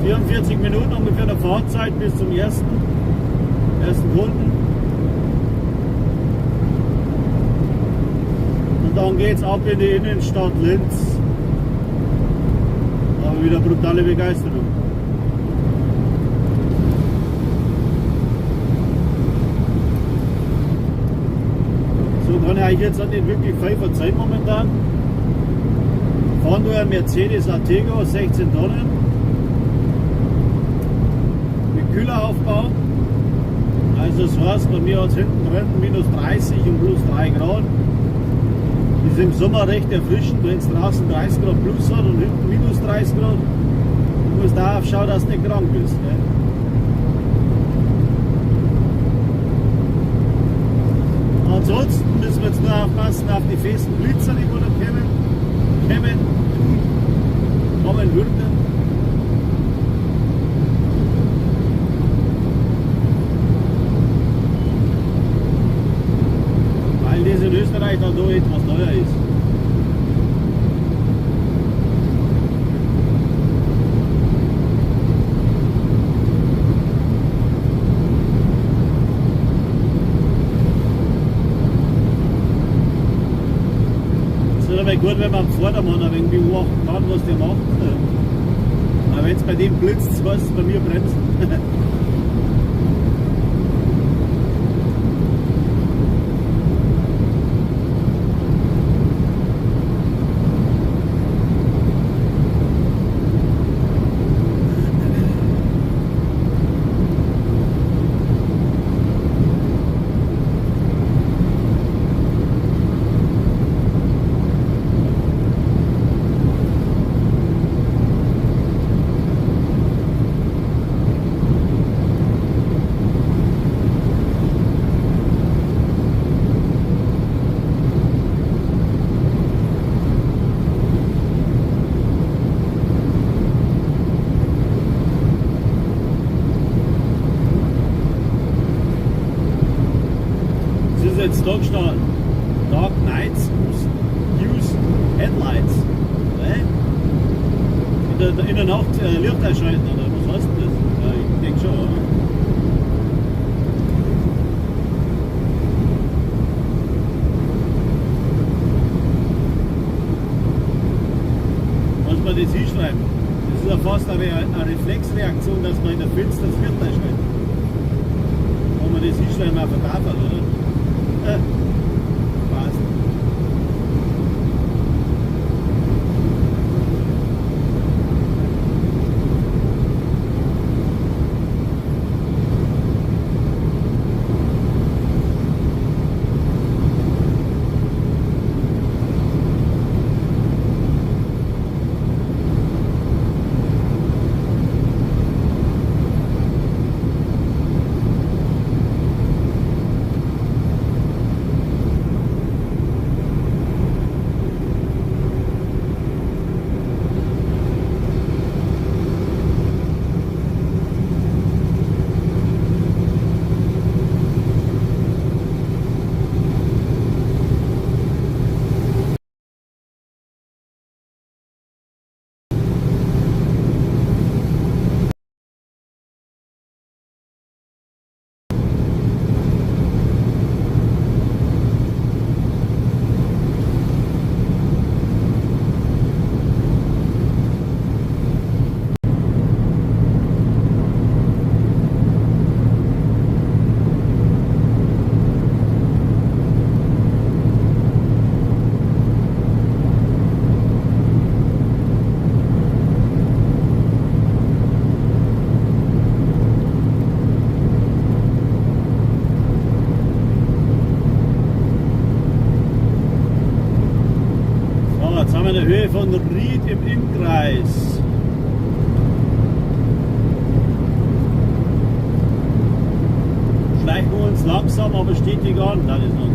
44 Minuten ungefähr der Fahrzeit bis zum ersten Kunden. Und dann geht's ab in die Innenstadt Linz. Da haben wir wieder brutale Begeisterung. So kann ich eigentlich jetzt auch nicht wirklich viel verzeihen momentan. Fahren wir einen Mercedes Atego 16 Tonnen. Mit Kühleraufbau. Also das heißt, bei mir hat es hinten drin minus 30 und plus 3 Grad. Ist im Sommer recht erfrischend, wenn es draußen 30 Grad plus hat und hinten minus 30 Grad. Du musst da aufschauen, dass du nicht krank bist. Ne? Ansonsten müssen wir jetzt nur aufpassen auf die festen Blitzer, die da kommen würden. Weil das in Österreich dann doch etwas teuer ist. Es ist aber gut, wenn man am Vordermann ein wenig beobachten kann, was der macht. Aber wenn es bei dem blitzt, heißt es bei mir bremsen. Jetzt da gestanden. Dark Nights use Headlights. Ne? In der Nacht Licht einschalten, oder was heißt denn das? Ja, ich denke schon, oder? Muss man das hinschreiben? Das ist ja fast eine Reflexreaktion, dass man in der Finster das Licht einschaltet. Kann man das hinschreiben auf der Tafel, oder? Passt. Jetzt haben wir eine Höhe von Ried im Innkreis. Schleichen wir uns langsam, aber stetig an. Das ist noch.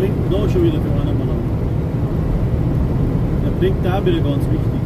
blinkt denn da schon wieder für einen Mann? Der blinkt da wieder ganz wichtig.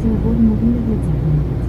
Heute wurden mobile Blitzer vermittelt.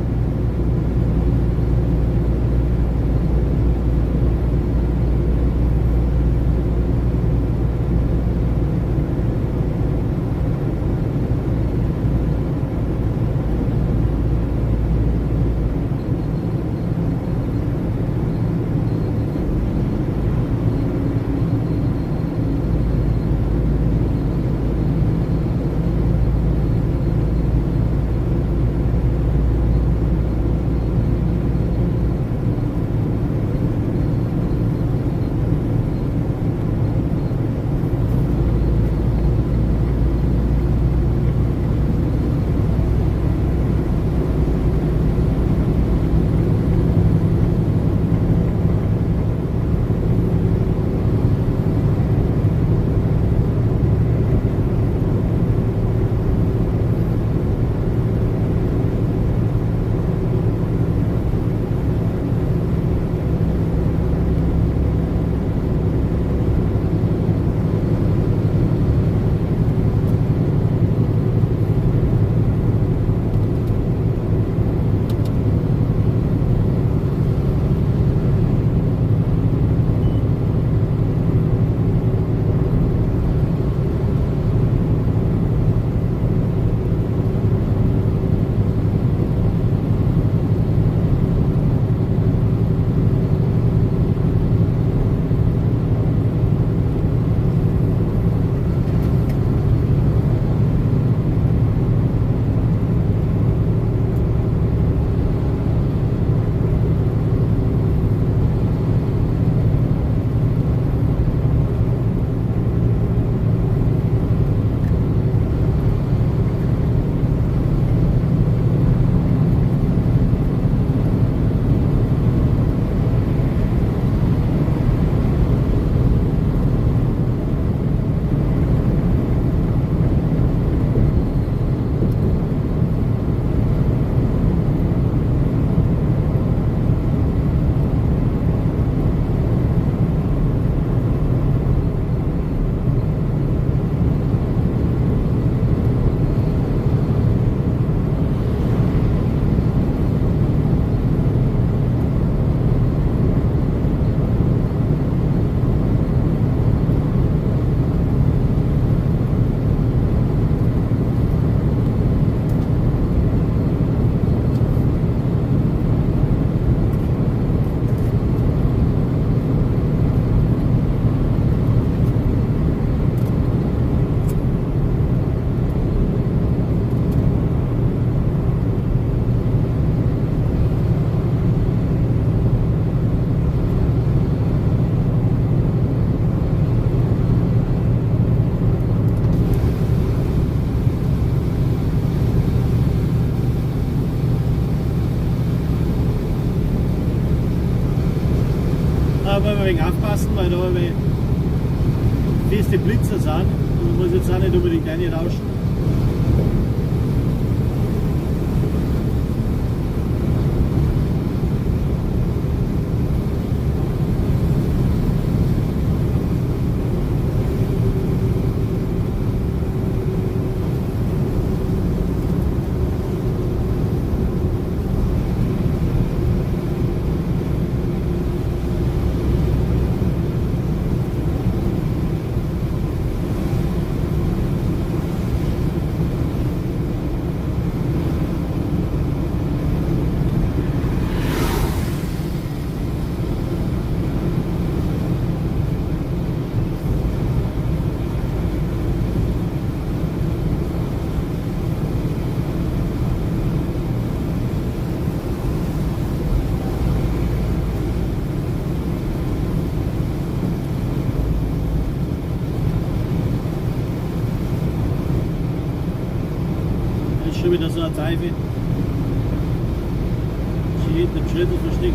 Da wollen wir ein wenig aufpassen, weil da feste Blitzer sind und man muss jetzt auch nicht unbedingt reinrauschen. Schon wieder so eine Teife. Sie hinten im Schritt versteckt.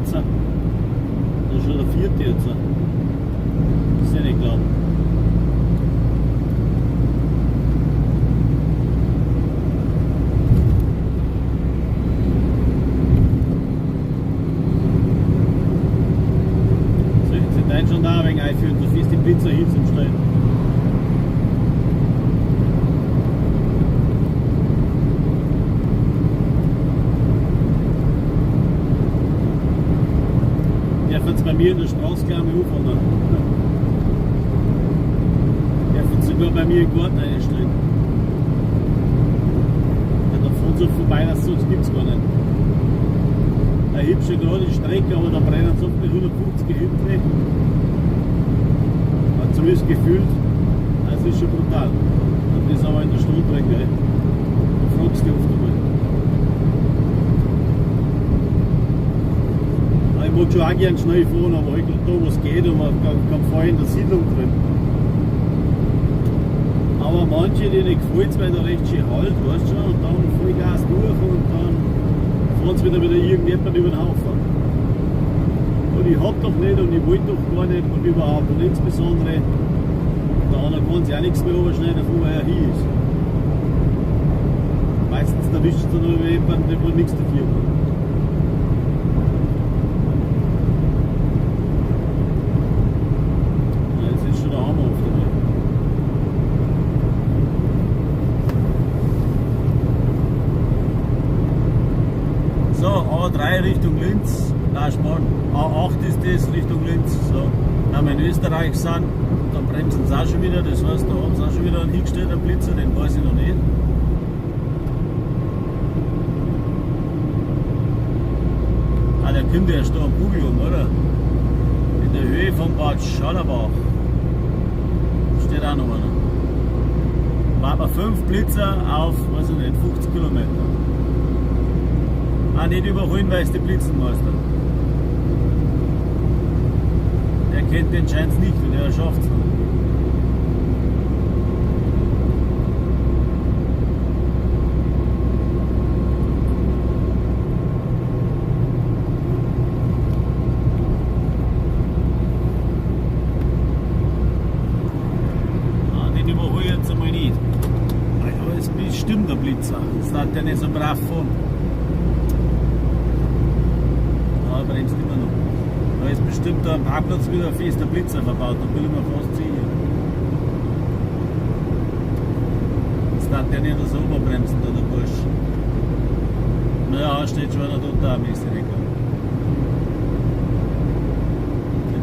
Blitzer. Das ist schon der vierte jetzt. Das ist ja nicht glauben. So, jetzt sind dann schon da ein wenig einführen, da ist die Blitzer hin zum Stellen. Dürfen bei mir in der Straße gleich mal anfangen. Dürfen sogar bei mir im Garten einstellen. Ja, da fahren sie vorbei, dass sonst gibt es gar nicht. Eine hübsche gerade Strecke, aber da brennen sie oft mit 150 hinten. Zumindest gefühlt, das ist schon brutal. Und das aber in der Stadt drin, gell? Da fragst du dich oft einmal. Ich mag schon auch gern schnell fahren, aber ich glaube, da was geht und man kann fahren in der Siedlung drin. Aber manche, denen gefällt es, weil da recht schön halt, weißt du schon, und dann Vollgas durch und dann fahren sie wieder irgendjemand über den Haufen. Und ich hab doch nicht und ich wollte doch gar nicht und überhaupt. Und insbesondere, der andere kann sich auch nichts mehr überschneiden, davon, weil er hier ist. Meistens erwischt es dann nur jemanden, der nichts dafür kann. So, A3 Richtung Linz, nein, Spahn, A8 ist das Richtung Linz. So, da wir in Österreich sind, da bremsen sie auch schon wieder, das heißt, da haben sie auch schon wieder einen hingestellt, einen Blitzer, den weiß ich noch nicht. Ah, der kommt erst da am Bugel um, oder? In der Höhe von Bad Schallerbach. Steht auch noch einer. Warten wir 5 Blitzer auf, weiß ich nicht, 50 Kilometer. Auch nicht überholen, weil es die Blitzenmeister. Der kennt den scheint's nicht und er schafft's noch. Ah, den überhole ich jetzt einmal nicht. Aber es ist bestimmt der Blitzer. Das hat der nicht so brav fahren. Bremst immer noch. Da ist bestimmt da am Parkplatz wieder ein fester Blitzer verbaut, da bin ich mir fast sicher. Jetzt darf der nicht so überbremsen, da der Bursch. Naja, steht schon einer total mäßig.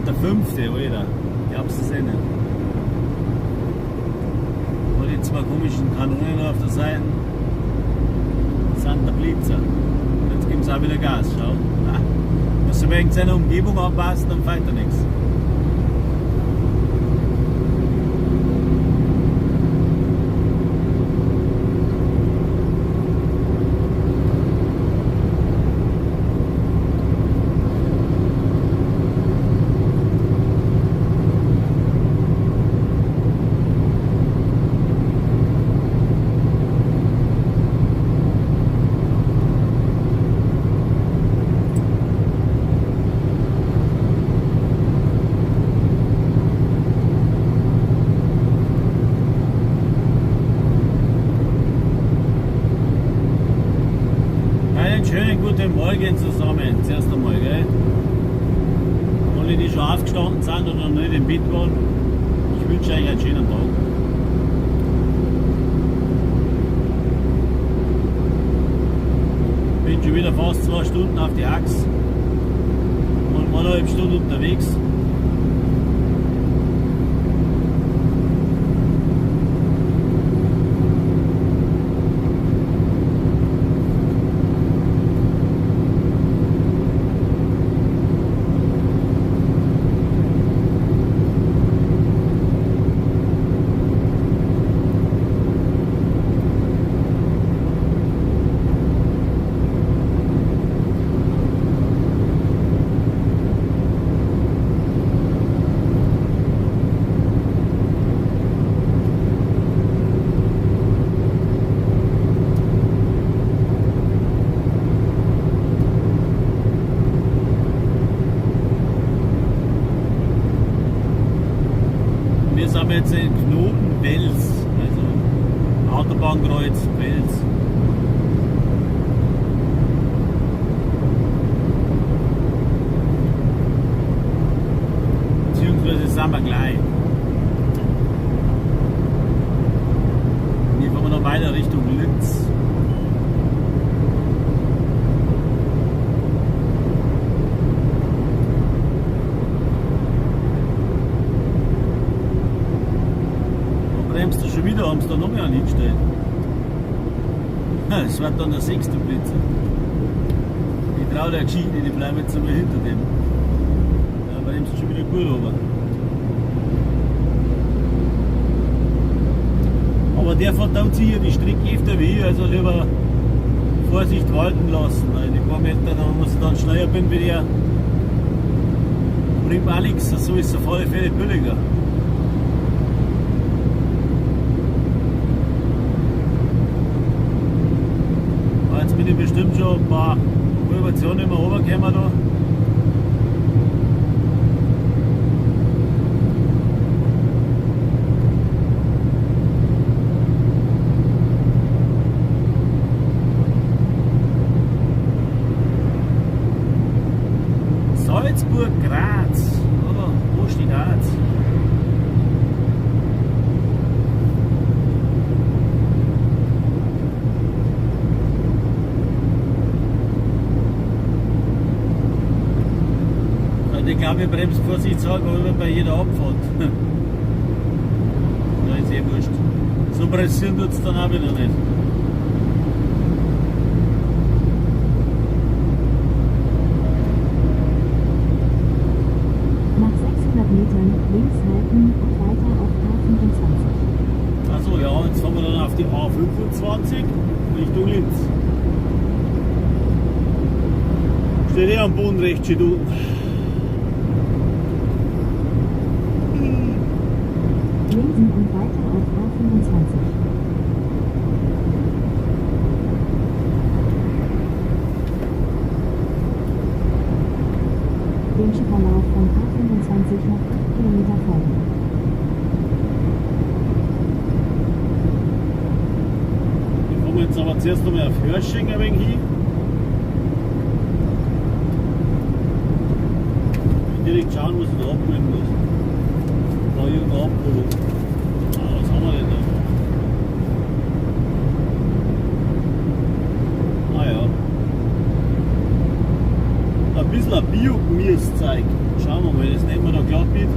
Der fünfte, Alter. Glaubst du das eh nicht? Und die zwei komischen Kanonen auf der Seite sind der Blitzer. Jetzt geben sie auch wieder Gas, schau. Muss du wegen seiner Umgebung anpassen, dann fällt er nichts. Schönen guten Morgen zusammen, zuerst einmal, gell? Alle, die schon aufgestanden sind oder noch nicht im Bett waren, ich wünsche euch einen schönen Tag. Bin schon wieder fast 2 Stunden auf die Achse und 1,5 Stunden unterwegs. wieder, haben sie da noch mehr einen hingestellt. Das wird dann der sechste Blitzer. Ich traue der Geschichte nicht, ich bleibe jetzt einmal hinter dem. Ja, bei dem ist es schon wieder gut, aber. Aber der verdaut sich hier die Strecke öfter wie ich, also lieber Vorsicht walten lassen. Weil die paar Meter, da muss ich dann schneller bin wie der. Bringt mir auch nichts, so ist es auf alle Fälle billiger. Aber jetzt bin ich bestimmt schon ein paar Prohibitionen immer runtergekommen da. Salzburg, Graz, oder? Wo steht Graz? Also ich glaube, ich bremse vorsichtshalber immer bei jeder Abfahrt. Da ist eh wurscht. So pressieren tut es dann auch wieder nicht.
Nach 600 Metern links halten und weiter auf A25.
Achso, ja, jetzt fahren wir dann auf die A25 Richtung Linz. Steht eh am Boden recht schön unten.
Linsen und weiter auf A25. Dem Verlauf von A25 noch 8 Kilometer folgen.
Wir kommen jetzt aber zuerst nochmal auf Hörsching ein wenig hin. Ich will direkt schauen, was ich da abholen muss. Da irgendeine Abholung. Ah, was haben wir denn da? Ah ja. Ein bisschen ein Bio-Gemüsezeug. Schauen wir mal, das nehmen wir da glatt mit.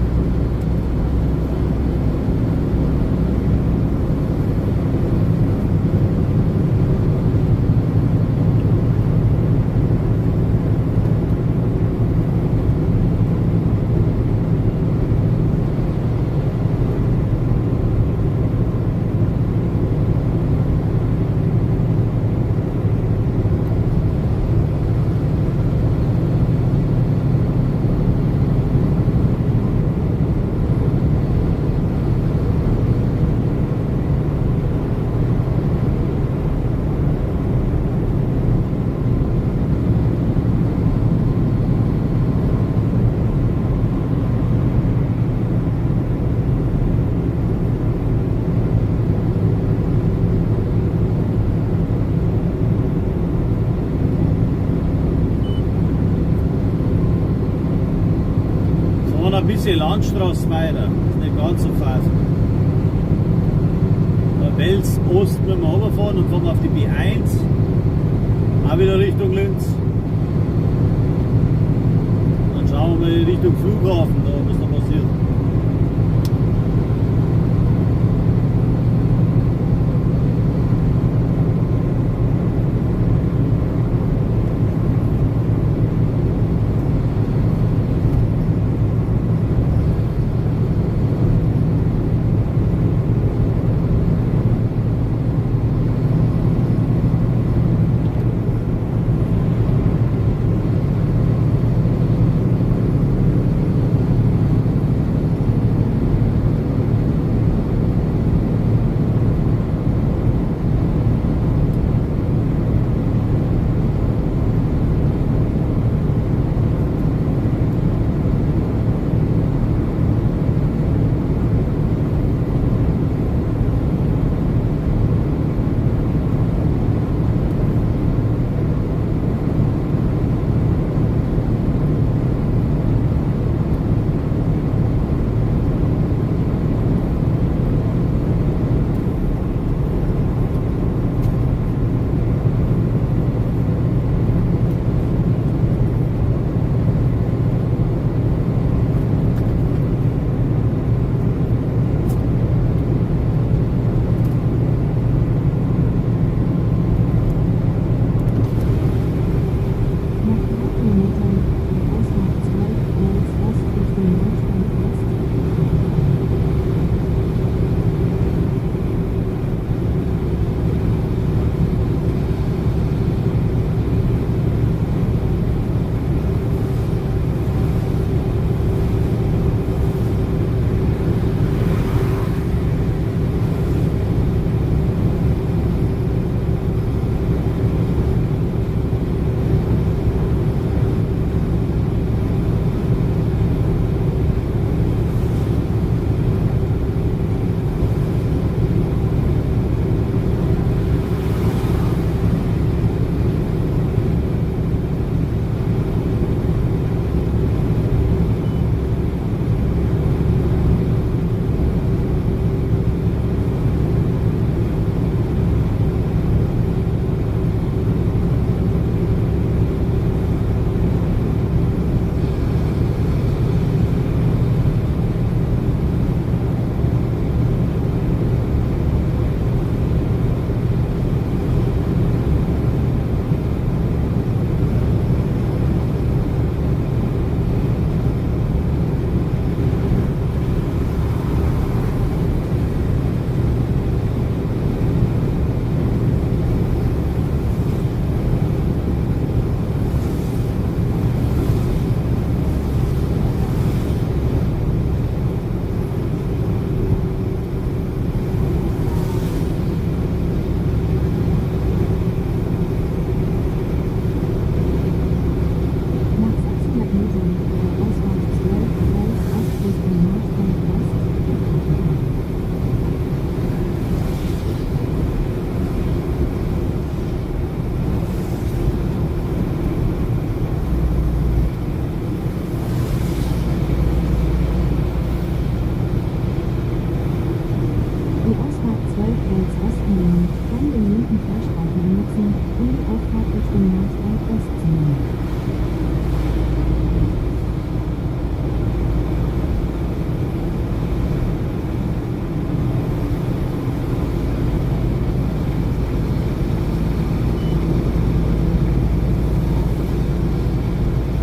Ein bisschen Landstraße weiter, ist nicht ganz so fast. Da Wels Ost müssen wir runterfahren und fahren auf die B1, auch wieder Richtung Linz. Dann schauen wir mal Richtung Flughafen, da, was da passiert.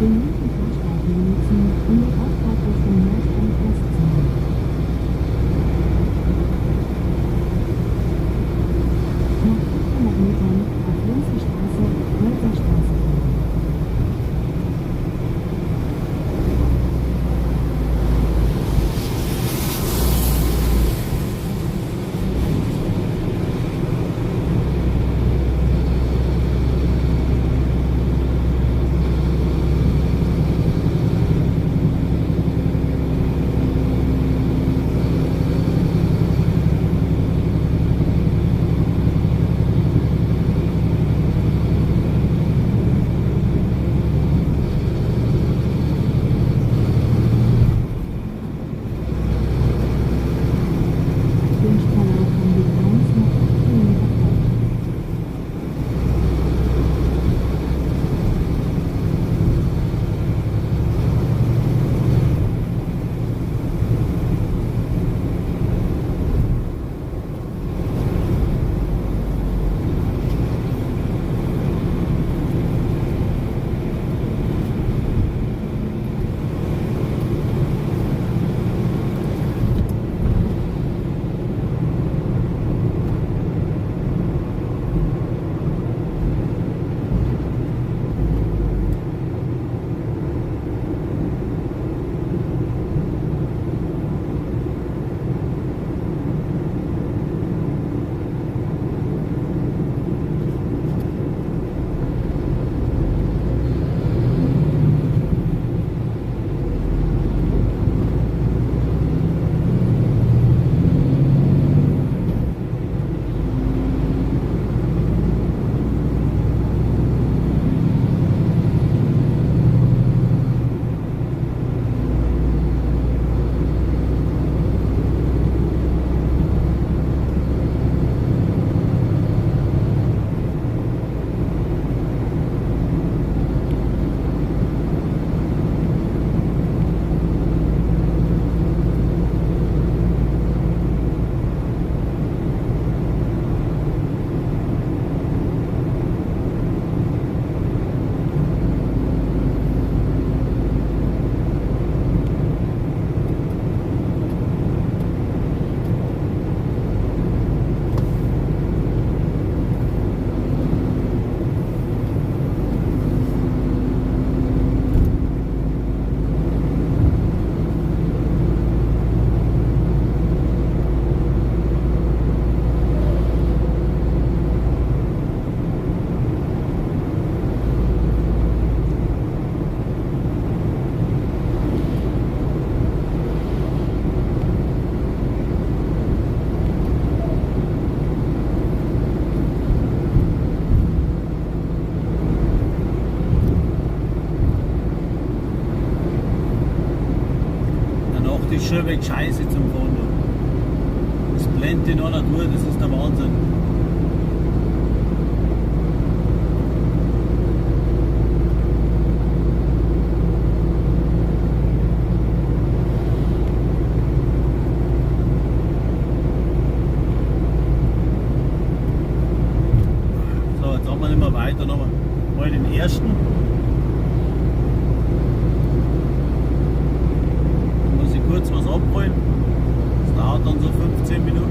Den linken Fahrstreifen benutzen, um die Ausfahrt Richtung Nord und West zu nehmen. Nach 500 Metern auf Linzer Straße, Holzer Straße folgen. Dem Verlauf von Weg 1 noch 8 Kilometer folgen.
Danach ist schon weg Scheiße zum Fahren. Das blendet in einer Tour, das ist der Wahnsinn. So, jetzt haben wir nicht mehr weiter. Noch mal den ersten. Da muss ich kurz was abholen. Das dauert dann so 15 Minuten.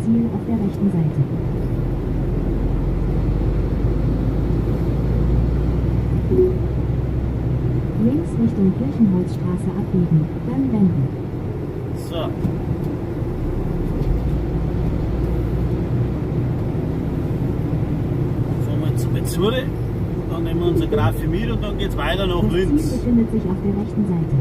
Ziel auf der rechten Seite. Links Richtung Kirchenholzstraße abbiegen, dann wenden.
So. Fahren wir jetzt mal zu. Dann nehmen wir unser Grafi mit und dann geht es weiter nach
Das Ziel
Linz.
befindet sich auf der rechten Seite.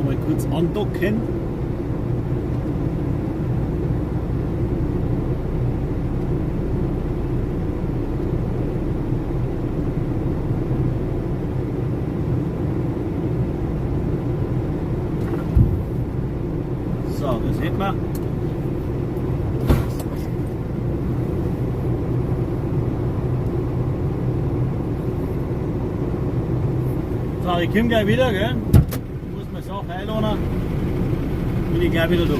Mal kurz andocken. So, das hätten wir. So, ich komme gleich wieder, gell? Ich muss meine Sache einladen. Bin ich gleich wieder da.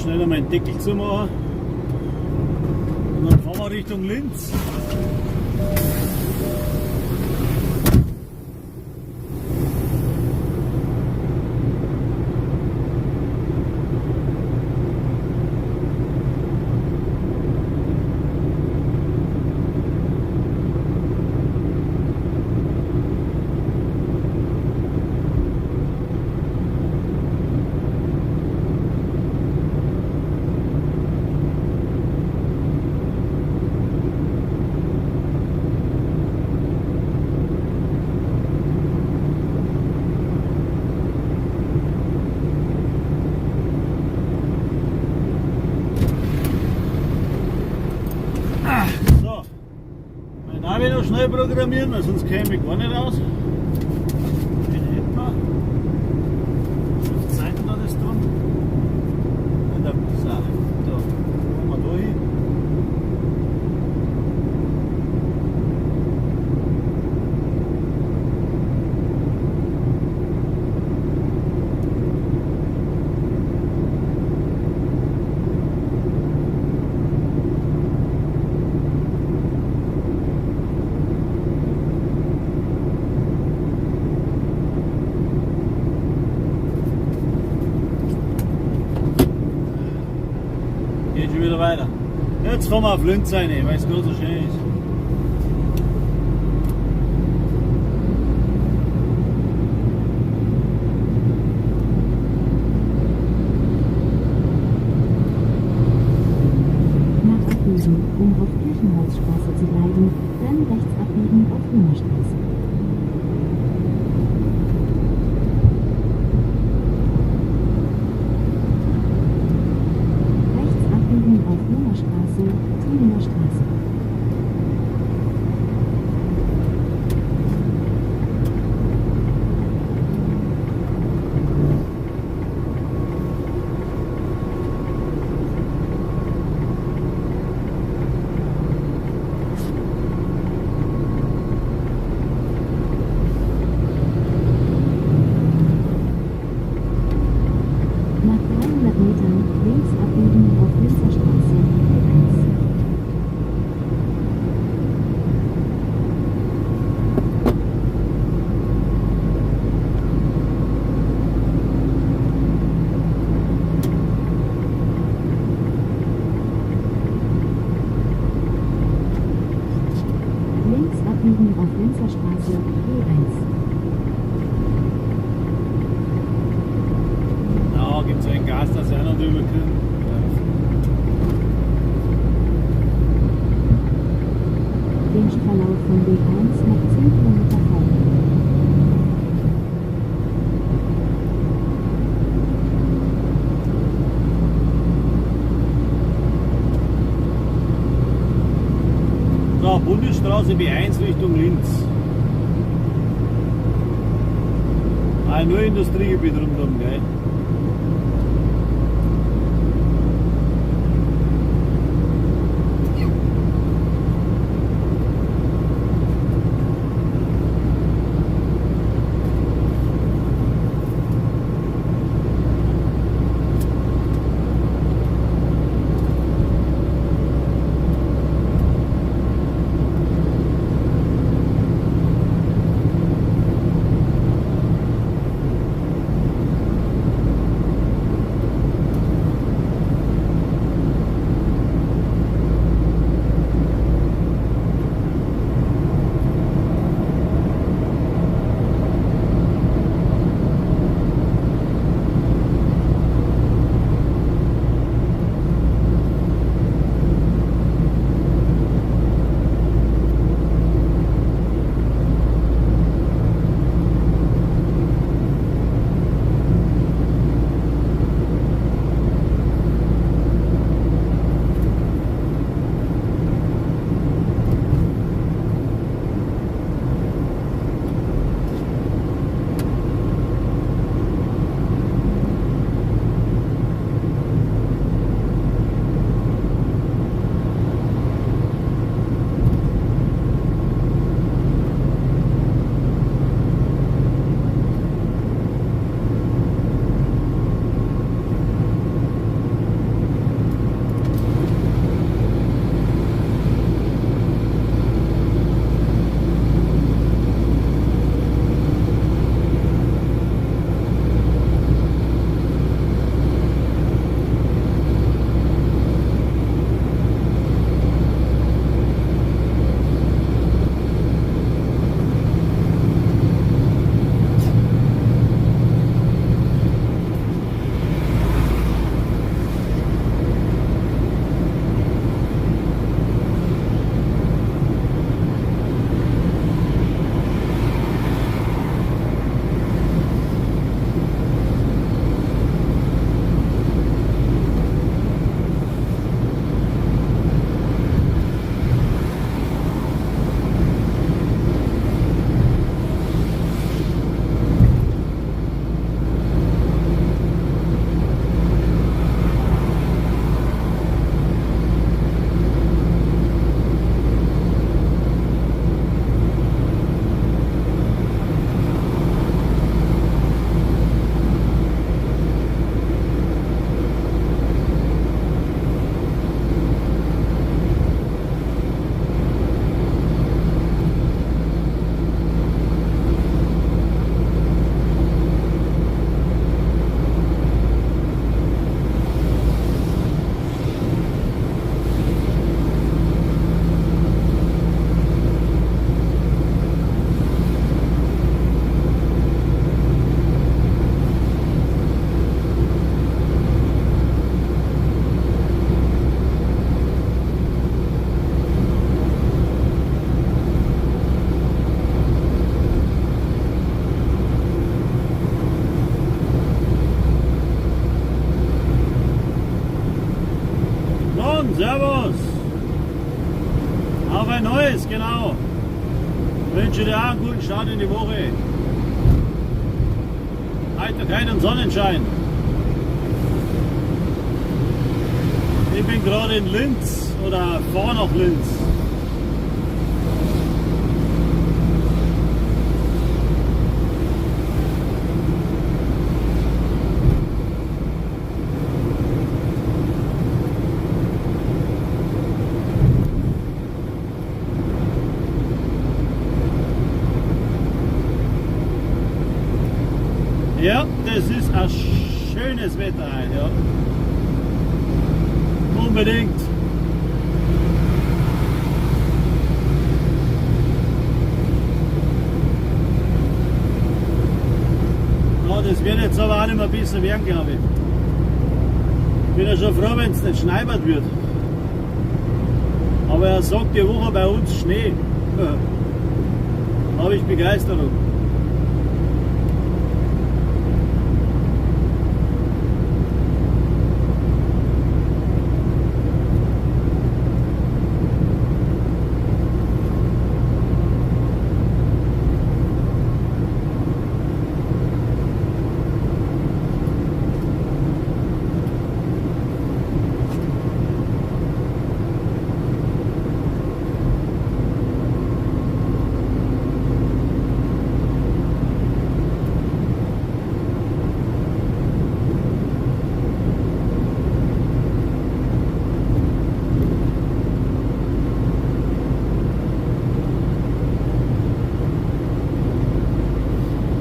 Schnell noch meinen Deckel zu machen. Und dann fahren wir Richtung Linz. So, mein Navi noch schnell programmieren, weil sonst käme ich gar nicht aus. Den hätten wir. Wie viele Seiten da das drin? In der, so, da, fahren wir da hin. Geht schon wieder weiter. Jetzt fahren wir auf Linz rein, weil es gerade so schön ist.
Nach abbiegen, um auf Kirchenhausstraße zu bleiben, dann rechts abbiegen auf Römerstraße. Rechts abbiegen auf Römerstraße, Tübinger Straße. Nach 300 Metern links abbiegen auf Linzer Straße, B1. Links abbiegen auf Linzer Straße, B1.
Ja, gibt es ein Gas, das ich auch noch drüber kriegen.
Den Verlauf von B1 noch 10 Kilometer folgen.
So, Bundesstraße B1 Richtung Linz. Ah, nur Industriegebiet rundum, gell? Servus. Auf ein neues, genau. Wünsche dir auch einen guten Start in die Woche. Heiterkeit und Sonnenschein. Ich bin gerade in Linz oder fahre nach Linz. Ja, das ist ein schönes Wetter heute, ja. Unbedingt. Ja, das wird jetzt aber auch nicht mehr besser werden, glaube ich. Bin ja schon froh, wenn es nicht schneibert wird. Aber er sagt die Woche bei uns Schnee. Habe ich Begeisterung.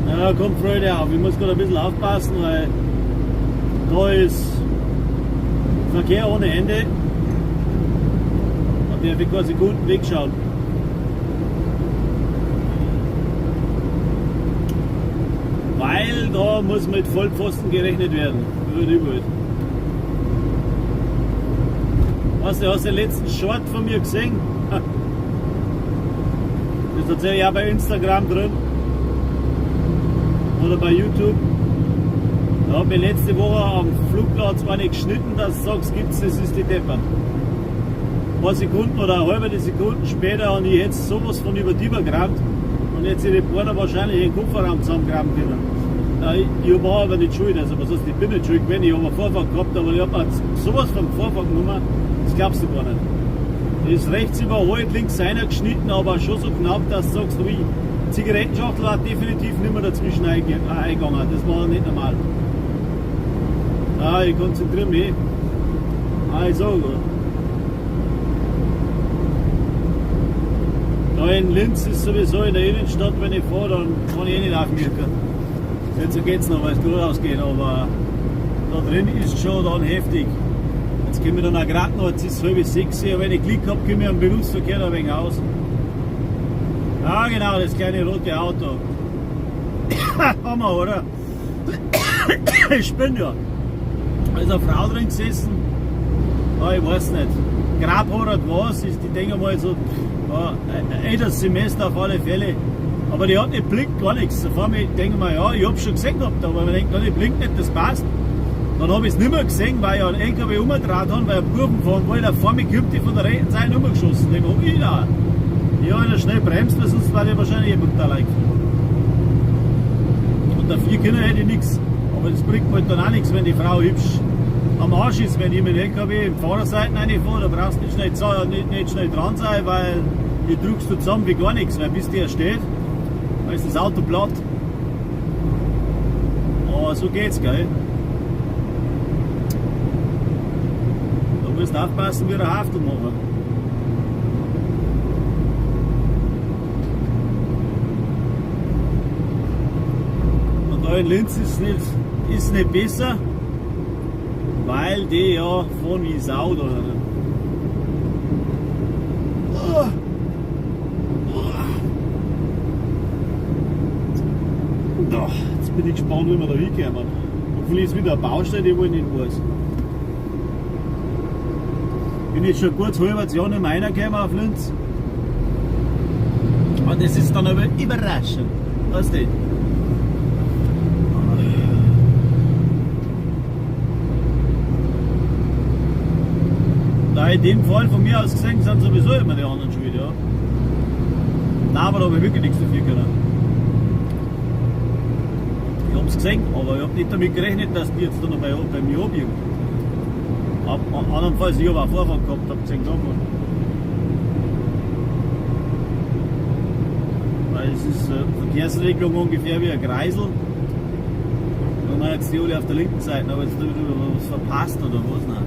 Ja, kommt Freude auf. Ich muss gerade ein bisschen aufpassen, weil da ist Verkehr ohne Ende. Und der wird quasi guten Weg schauen. Weil da muss mit Vollpfosten gerechnet werden. Über überall. Hast du den letzten Short von mir gesehen? Das ist tatsächlich auch bei Instagram drin. Oder bei YouTube. Da hat mir letzte Woche am Flugplatz eine geschnitten, dass du sagst, gibt's, das ist die Deppert. Ein paar Sekunden oder eine halbe Sekunden später und ich hätte sowas von über die gerammt und jetzt die Reporter wahrscheinlich den Kofferraum zusammengraben können. Ja, ich war aber nicht schuld, also was heißt, ich bin nicht schuld gewesen, ich habe einen Vorfahrt gehabt, aber ich habe sowas vom Vorfahrt genommen, das glaubst du gar nicht. Die ist rechts überholt, links einer geschnitten, aber schon so knapp, dass du sagst, ui, Zigarettenschachtel war definitiv nicht mehr dazwischen eingegangen, das war nicht normal. Ah, ich konzentriere mich. Also, da in Linz ist sowieso in der Innenstadt, wenn ich fahre, dann kann ich eh nicht aufmerken. Jetzt geht es noch, weil es gut ausgeht, aber da drin ist schon dann heftig. Jetzt kommen wir dann auch gerade noch, jetzt ist 5:30, aber wenn ich Glück habe, komme ich am Berufsverkehr ein wenig aus. Ah genau, das kleine rote Auto. Hammer, oder? Ich spinne ja. Da ist eine Frau drin gesessen. Ah, ich weiß nicht. Grabhorert was, ist, ich denke mal so, ja, älteres Semester auf alle Fälle. Aber die hat nicht blinkt, gar nichts. Da vor mir, ich denke mal, ja, ich hab's schon gesehen gehabt, aber man denkt, die blinkt nicht, das passt. Dann hab ich's nicht mehr gesehen, weil ich einen LKW umgedreht habe, weil ich Kurven fahren wollte. Da vor mir kommt die von der rechten Seite umgeschossen. Ich denke, oh, ich da. Ich hab schnell bremst, weil sonst war ich wahrscheinlich eh brutal eingefahren. Und dafür können hätte ich nichts. Aber das bringt mir halt dann auch nichts, wenn die Frau hübsch am Arsch ist. Wenn ich mit dem LKW im Fahrerseiten reinfahre, da brauchst du nicht schnell dran sein, weil die drückst du zusammen wie gar nichts, weil bis der steht, da ist das Auto platt. Aber so geht's, gell? Da musst du aufpassen, wie der Haftel machen. Und da in Linz ist es nicht besser, weil die ja fahren wie Sau da. Jetzt bin ich gespannt, wie wir da hinkommen. Hoffentlich ist wieder eine Baustelle, die wo ich nicht weiß. Bin jetzt schon kurz halbes Jahr nicht mehr reingekommen auf Linz. Und das ist dann aber überraschend. Weißt du? Da in dem Fall von mir aus gesehen sind sowieso immer die anderen schuld, ja. Nein, aber da habe ich wirklich nichts dafür können. Ich hab's gesehen, aber ich hab nicht damit gerechnet, dass die jetzt da noch bei mir abbiegen. Andernfalls, ich habe auch Vorfahrt gehabt, hab gesehen, da. Weil es ist Verkehrsregelung ungefähr wie ein Kreisel. Und dann jetzt die alle auf der linken Seite, aber jetzt wieder was verpasst oder was nicht.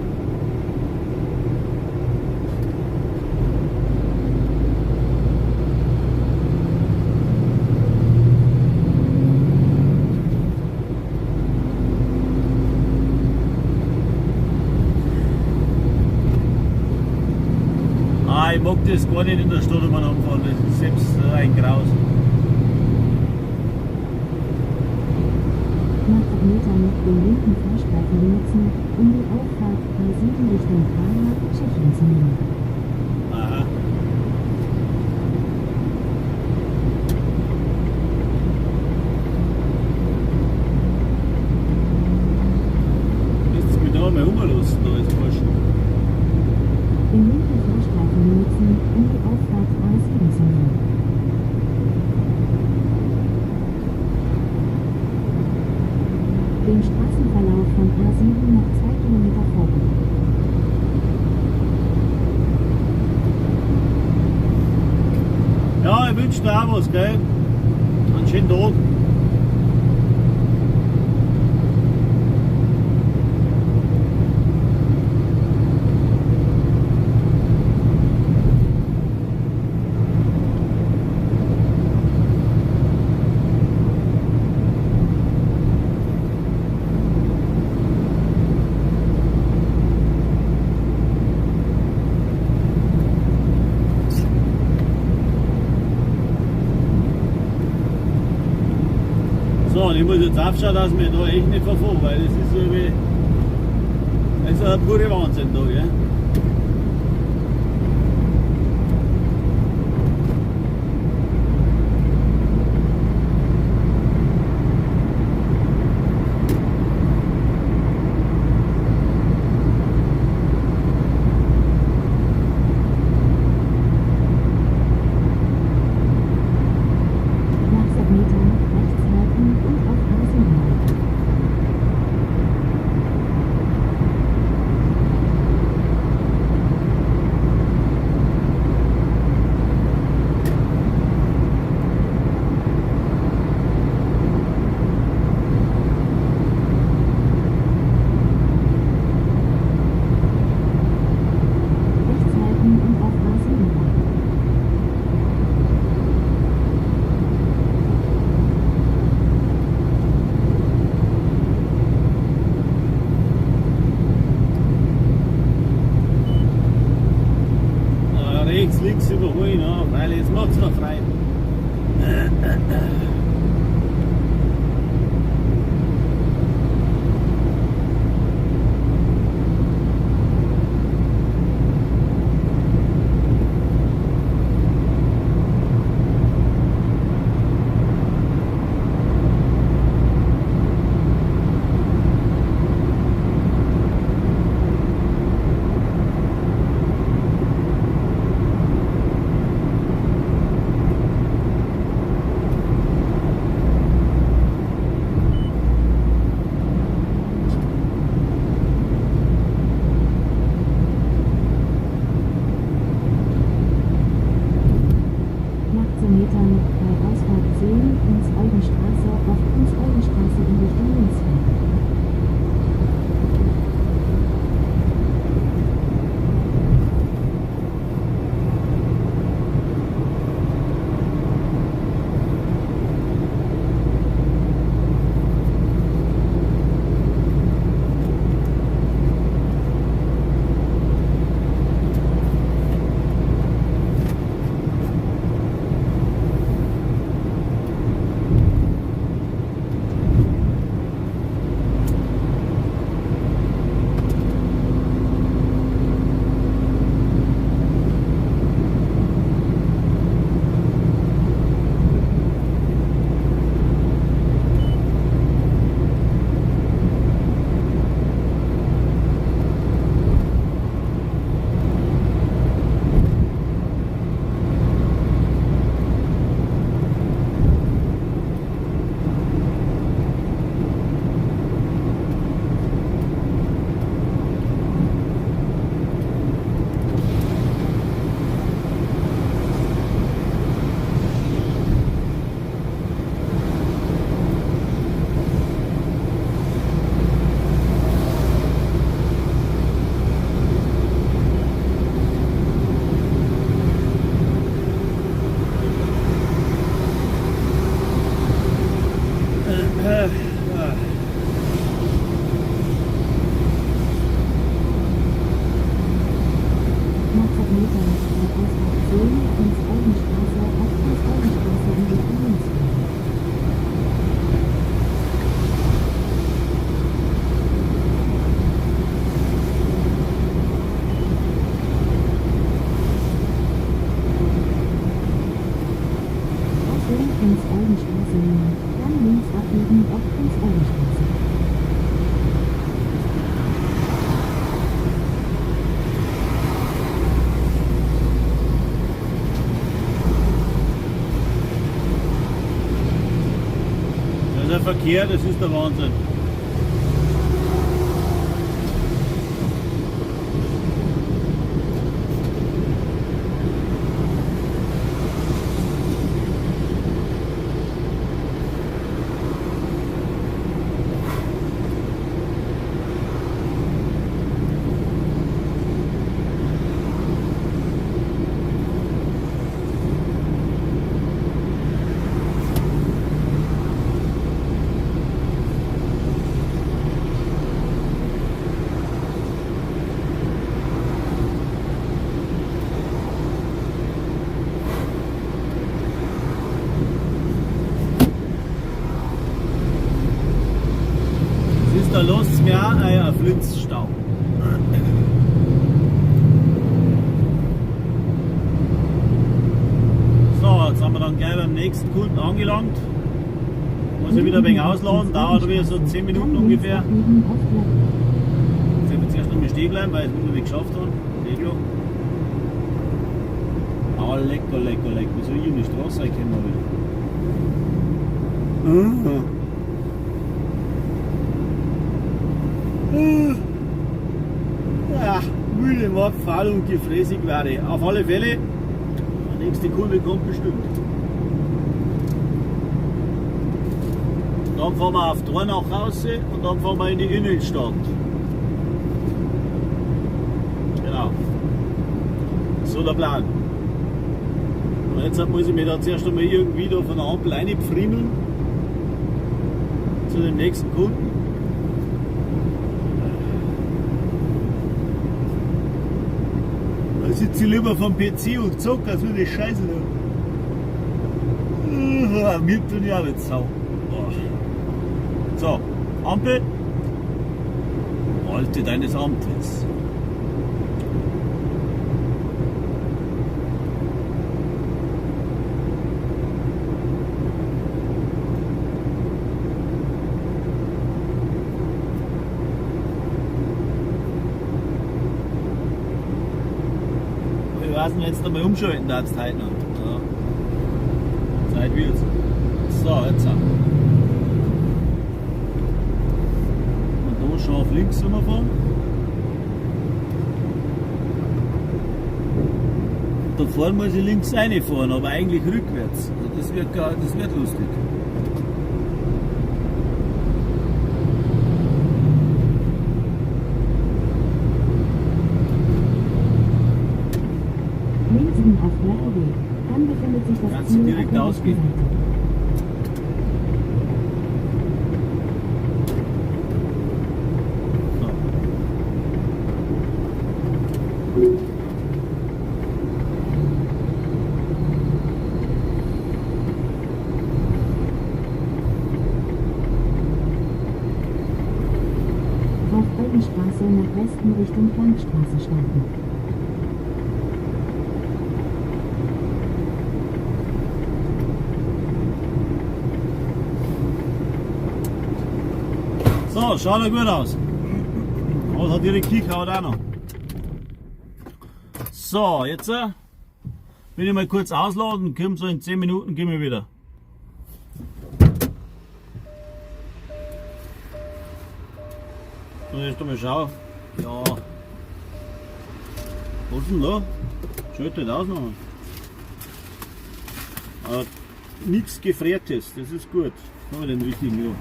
Ah, ich mag das gar nicht in der Stadt umeinander fahren, das ist selbst ein Graus.
Nach 8 Metern den linken Fahrstreifen benutzen, um die Auffahrt A7 Richtung Praha, Tschechien zu nehmen.
Aha. Müsstest du mich da mal rumlassen, da ist Burschen.
Den linken Fahrstreifen benutzen, um die Auffahrt A7 zu nehmen. Dem Straßenverlauf von A7 noch 2 Kilometer folgen.
Ja, ich wünsche dir auch was, gell? Einen schönen Tag. So, und ich muss jetzt aufschauen, dass ich mich da echt nicht verfahre, weil das ist irgendwie, das ist ein purer Wahnsinn da, gell? Verkehr, das ist der Wahnsinn. Da lasst mir auch ein auf Linzstau. So, jetzt haben wir dann gleich beim nächsten Kunden angelangt. Muss ich wieder ein wenig ausladen, dauert wieder so 10 Minuten ungefähr. Jetzt werde ich zuerst noch mal stehen bleiben, weil ich es noch nicht geschafft habe. Ah, lecker, lecker, lecker. Wie soll ich in die Straße reinkommen wieder? Ja, müde, faul und gefräßig werde. Auf alle Fälle, der nächste Kunde kommt bestimmt. Dann fahren wir auf Dornach raus und dann fahren wir in die Innenstadt. Genau. So der Plan. Und jetzt muss ich mich da zuerst einmal irgendwie da von der Ampel reinpfriemeln. Zu dem nächsten Kunden. Da sitze ich lieber vom PC und zock, als würde ich Scheiße da. Mir tun ja auch nicht sau. So, Ampel. Walte deines Amtes. Ich weiß nicht, jetzt einmal umschalten darfst heute noch. Ja. Zeit wird's. So, jetzt. Und da scharf links rüberfahren. Da vorne muss ich links reinfahren, aber eigentlich rückwärts. Also das wird lustig.
Links auf Bleiweg. Dann befindet sich das
Kannst du
Ziel
direkt
auf der rechten
ausgehen.
Seite.
So.
Auf Alpenstraße nach Westen Richtung Plankstraße starten.
So, schaut ja gut aus. Was hat ihre Kichhaut auch noch. So, jetzt bin ich mal kurz ausladen, komm so in 10 Minuten komm ich wieder. So, jetzt mal schauen. Ja. Was ist denn da? Schaltet aus noch. Aber nichts Gefriertes, das ist gut. Haben wir den richtigen, ja.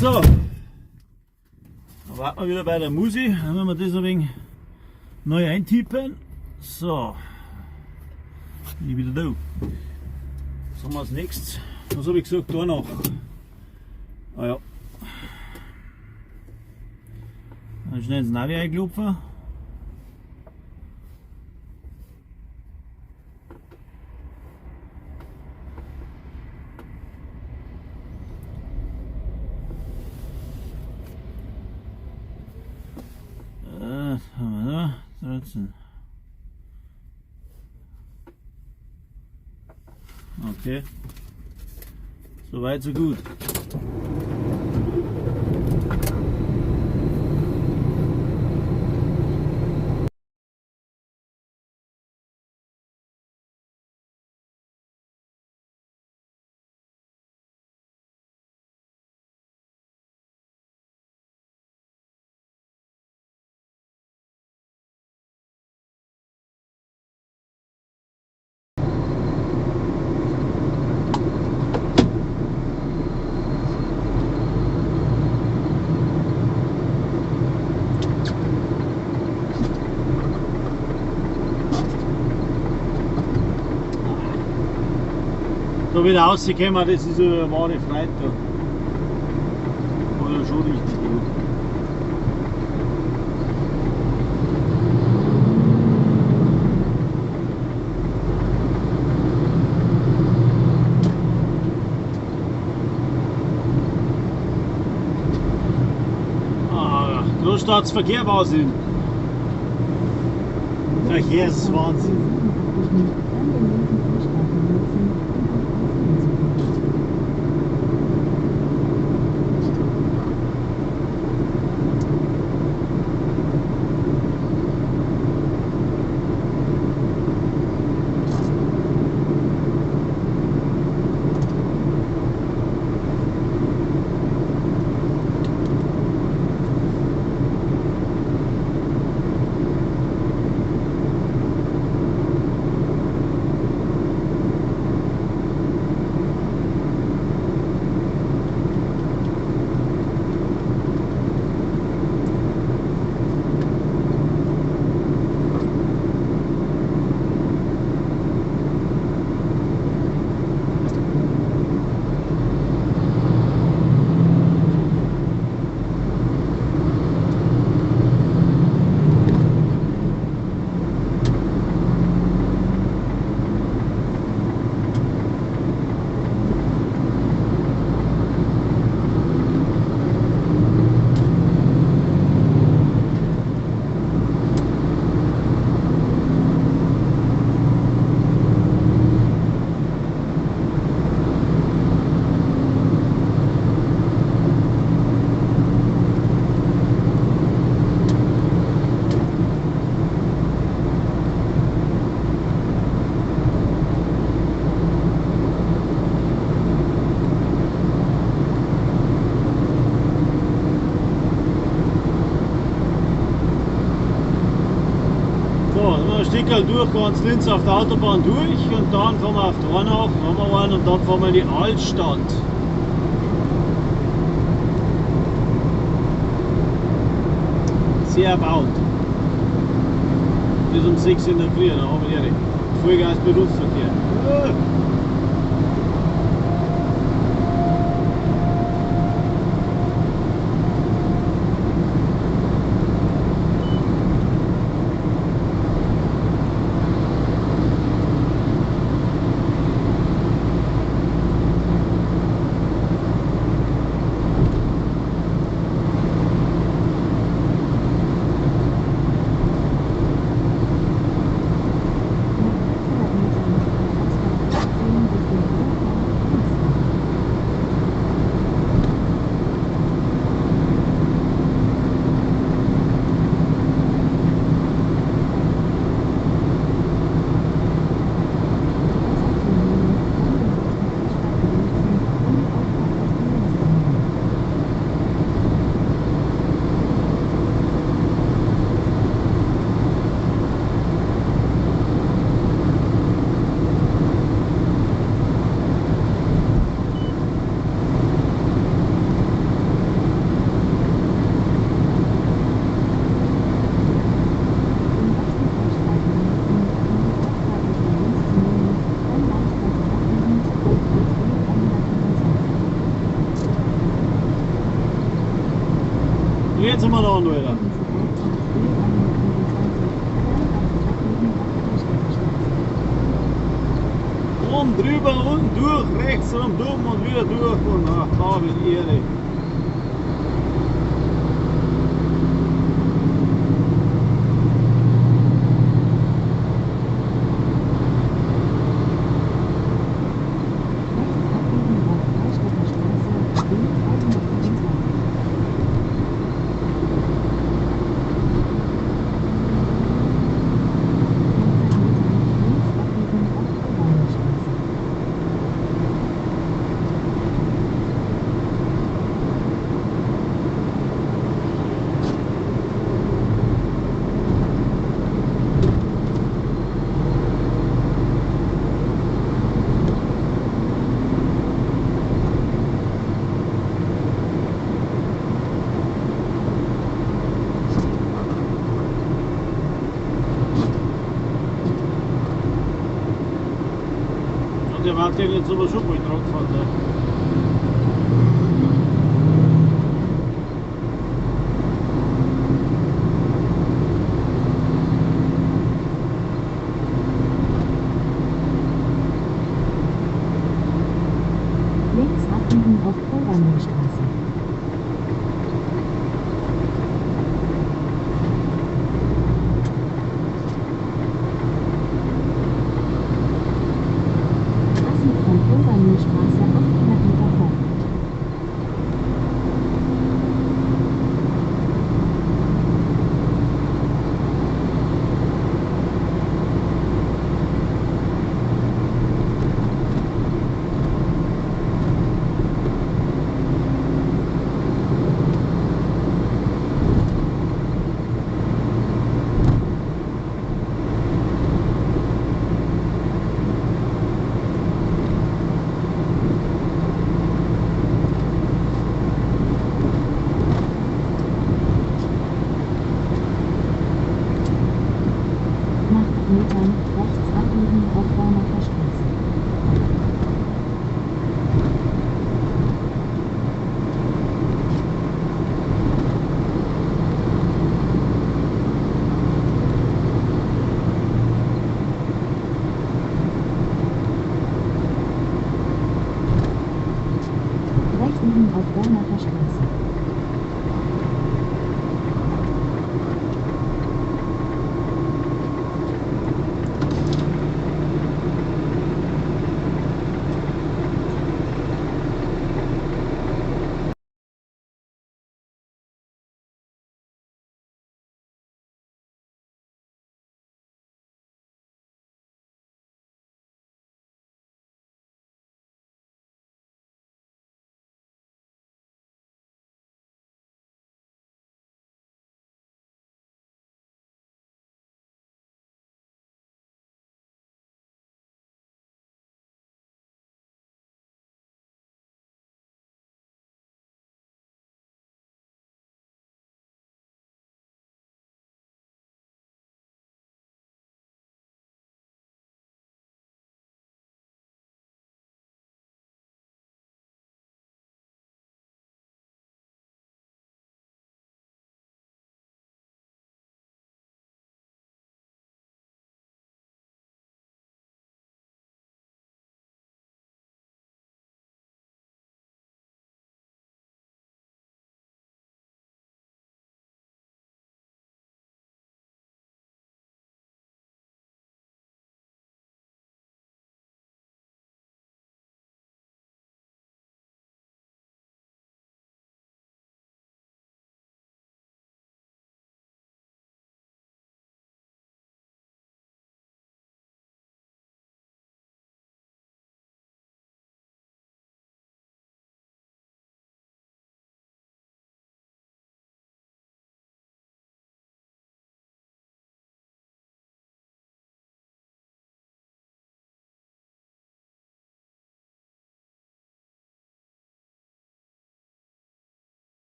So, dann warten wir wieder bei der Musi, dann müssen wir das ein wenig neu eintippen. So, bin ich wieder da. Was haben wir als nächstes? Was habe ich gesagt? Da noch. Ah ja. Dann schnell ins Navi einklopfen. Was haben wir da? 13. Okay. Soweit, so gut. Da wieder rausgekommen, das ist eine wahre Freude da. War ja schon richtig gut. Ah, Großstadtverkehr Wahnsinn. Verkehrswahnsinn.
Dann den linken Fahrstreifen benutzen, um auf A7 zu kommen.
Ein Stück durch, ganz links auf der Autobahn durch und dann fahren wir auf Dornach, haben wir einen und dann fahren wir in die Altstadt. Sehr erbaut. Bis um 6 in der Früh, da haben wir die Vollgas Berufsverkehr.
Nach 800 Metern bei der Ausfahrt A7
umeinander, Alter. Oben drüber, unten durch, rechts rum, dumm und wieder durch und ach, da wird Ehre.
Rechts abbiegen auf Freistädter Straße B 325. Links abbiegen auf Kohlweilerstraße.
Und der Martin jetzt aber schon bald dran gefahren. Ne?
Links abbiegen auf Kohlweilerstraße. Passen von Kohlweilerstraße 800 Meter vor. Nach 8 Metern rechts abbiegen auf Dornacher Straße. Rechts biegen auf Dornacher Straße.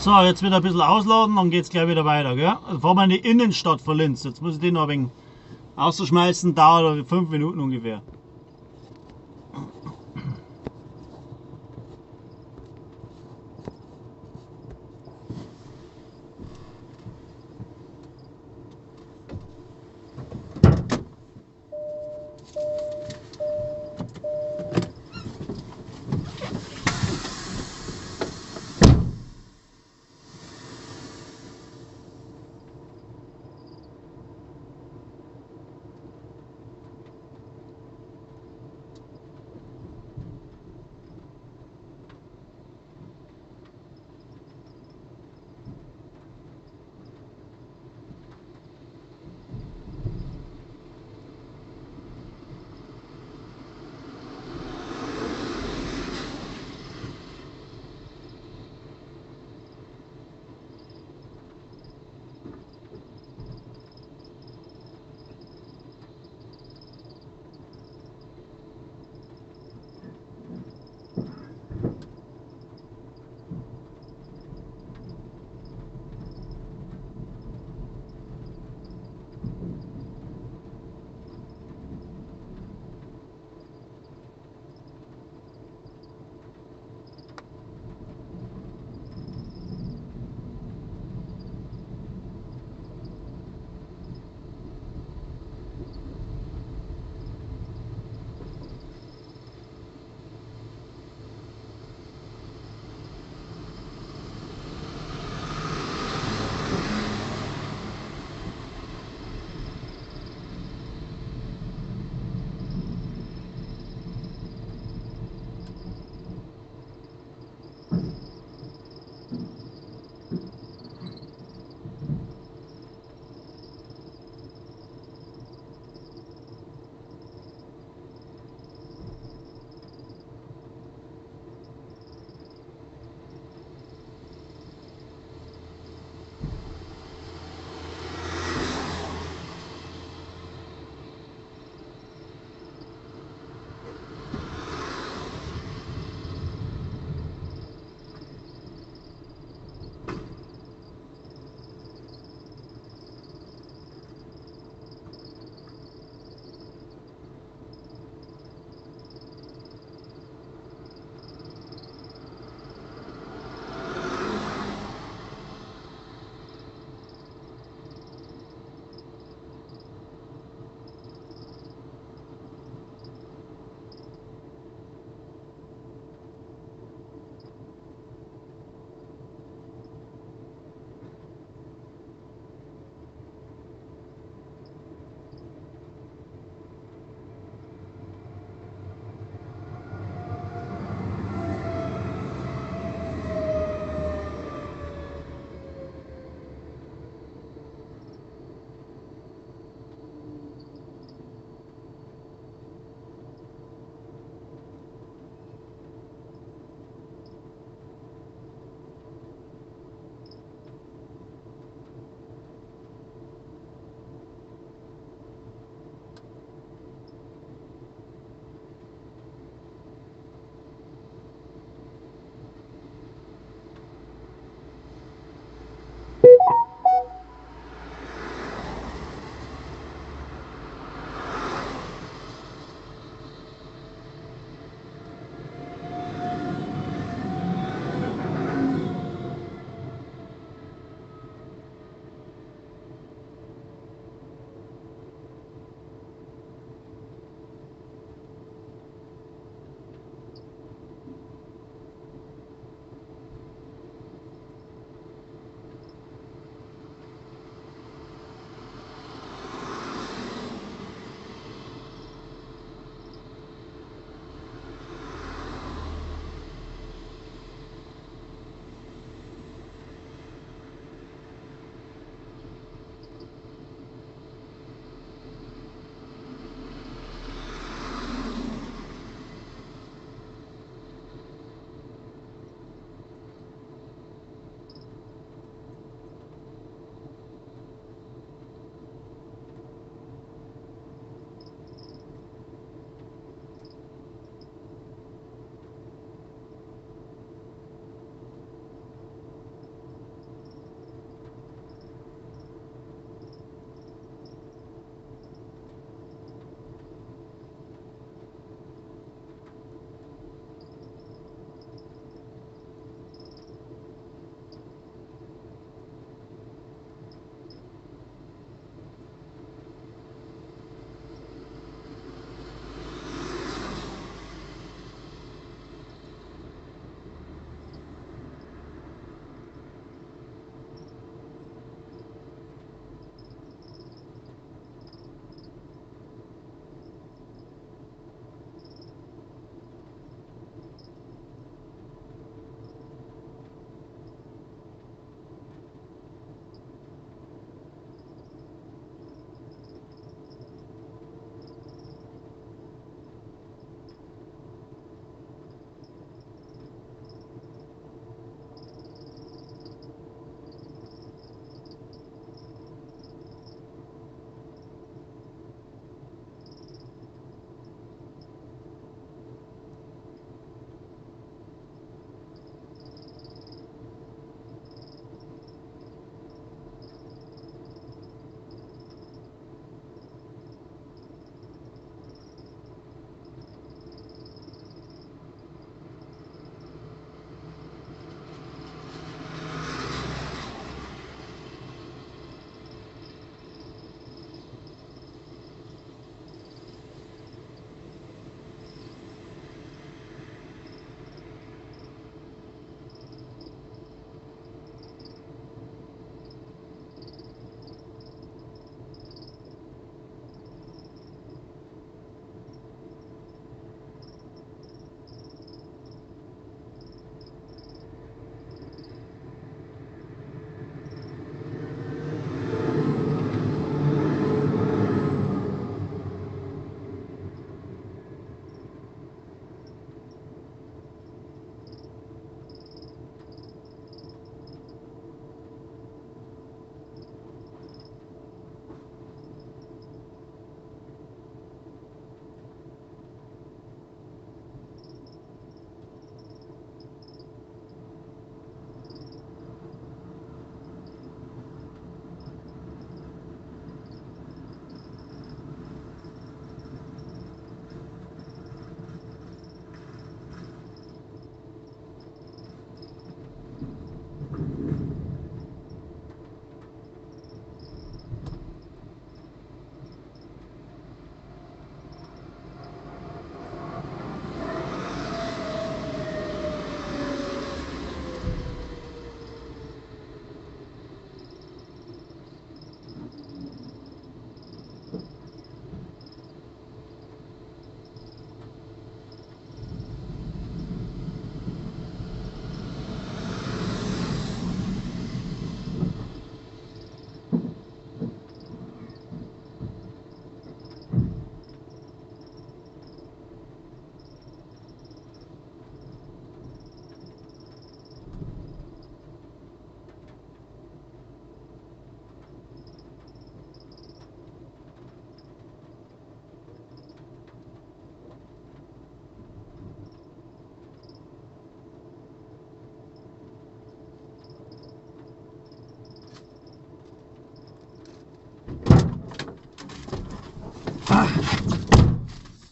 So, jetzt wieder ein bisschen ausladen, dann geht es gleich wieder weiter. Gell? Also fahren wir in die Innenstadt von Linz. Jetzt muss ich den noch ein wenig ausschmeißen, dauert 5 Minuten ungefähr.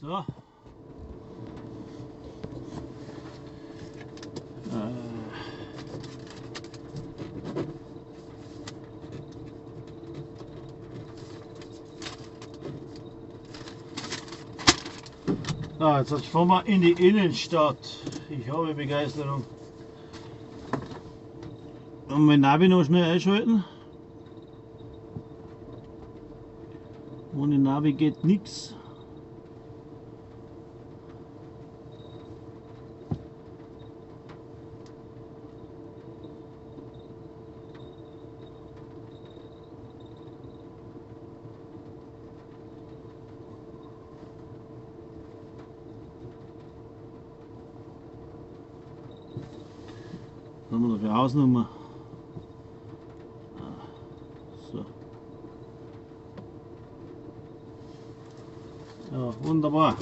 So. Na, jetzt fahren wir in die Innenstadt. Ich habe Begeisterung. Und mein Navi noch schnell einschalten. Ohne Navi geht nichts. Was haben wir da für Hausnummer? So. Ja, wunderbar.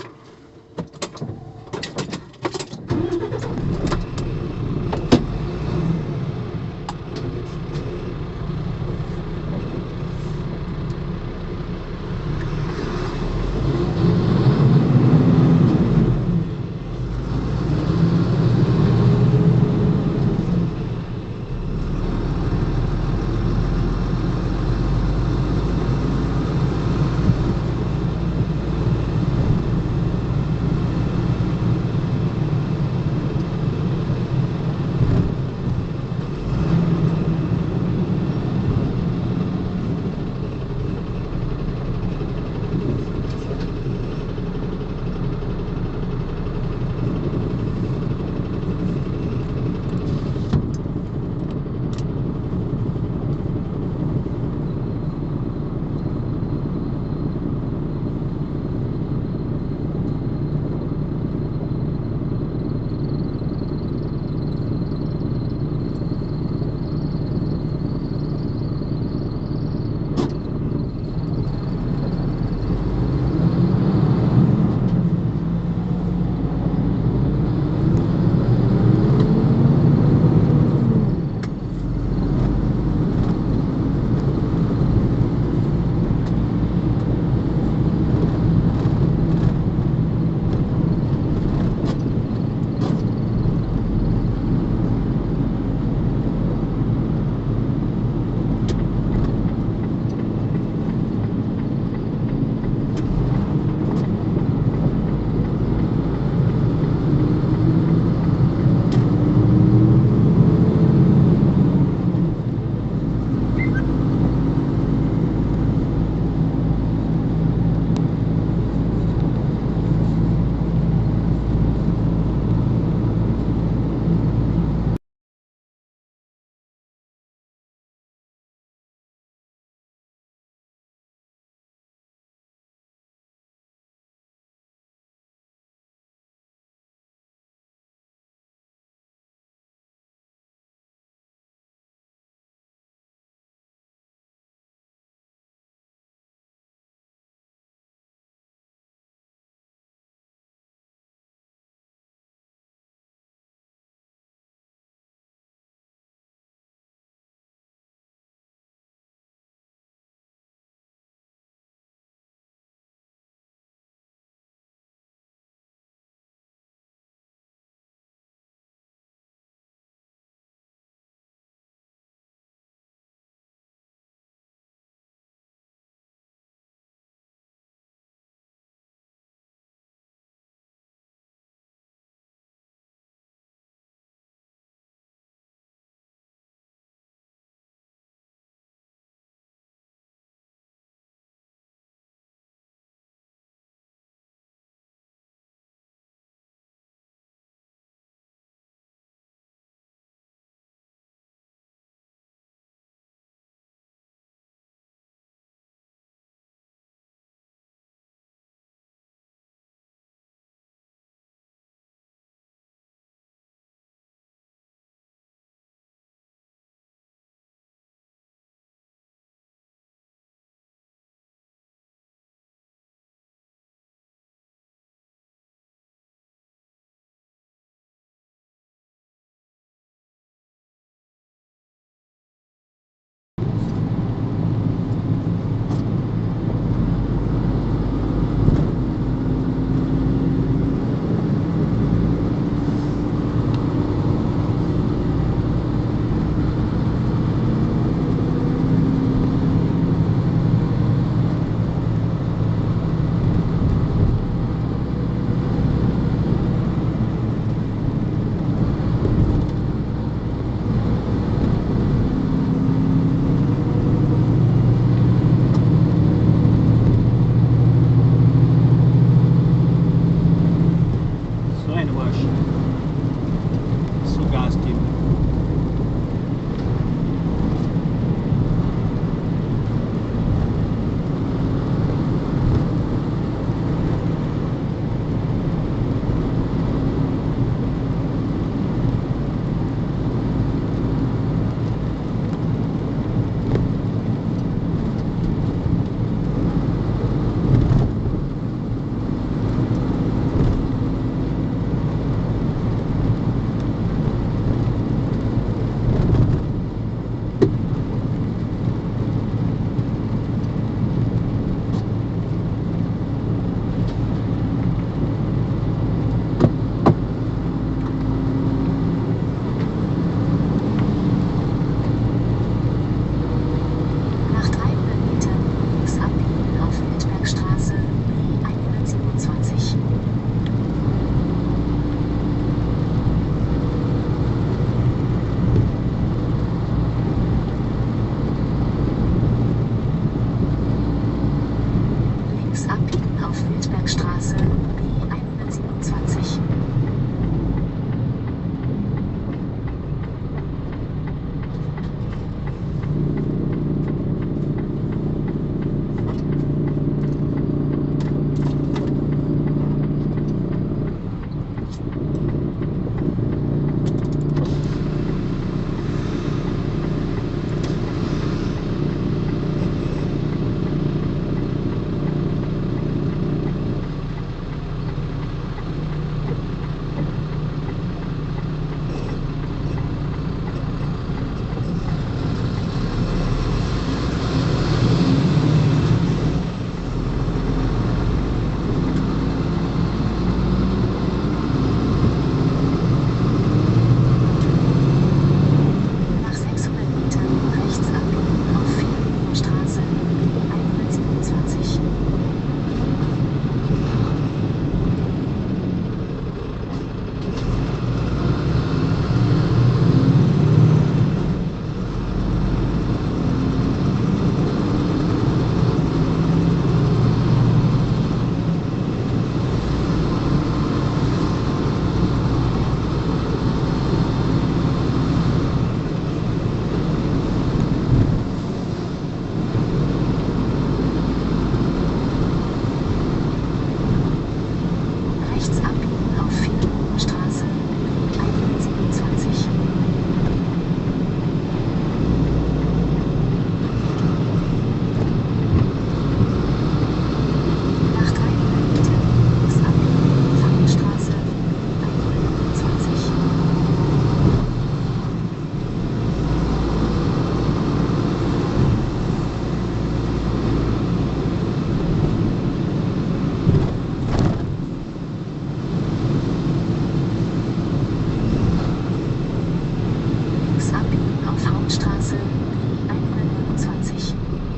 Donaustraße, B 129. Nach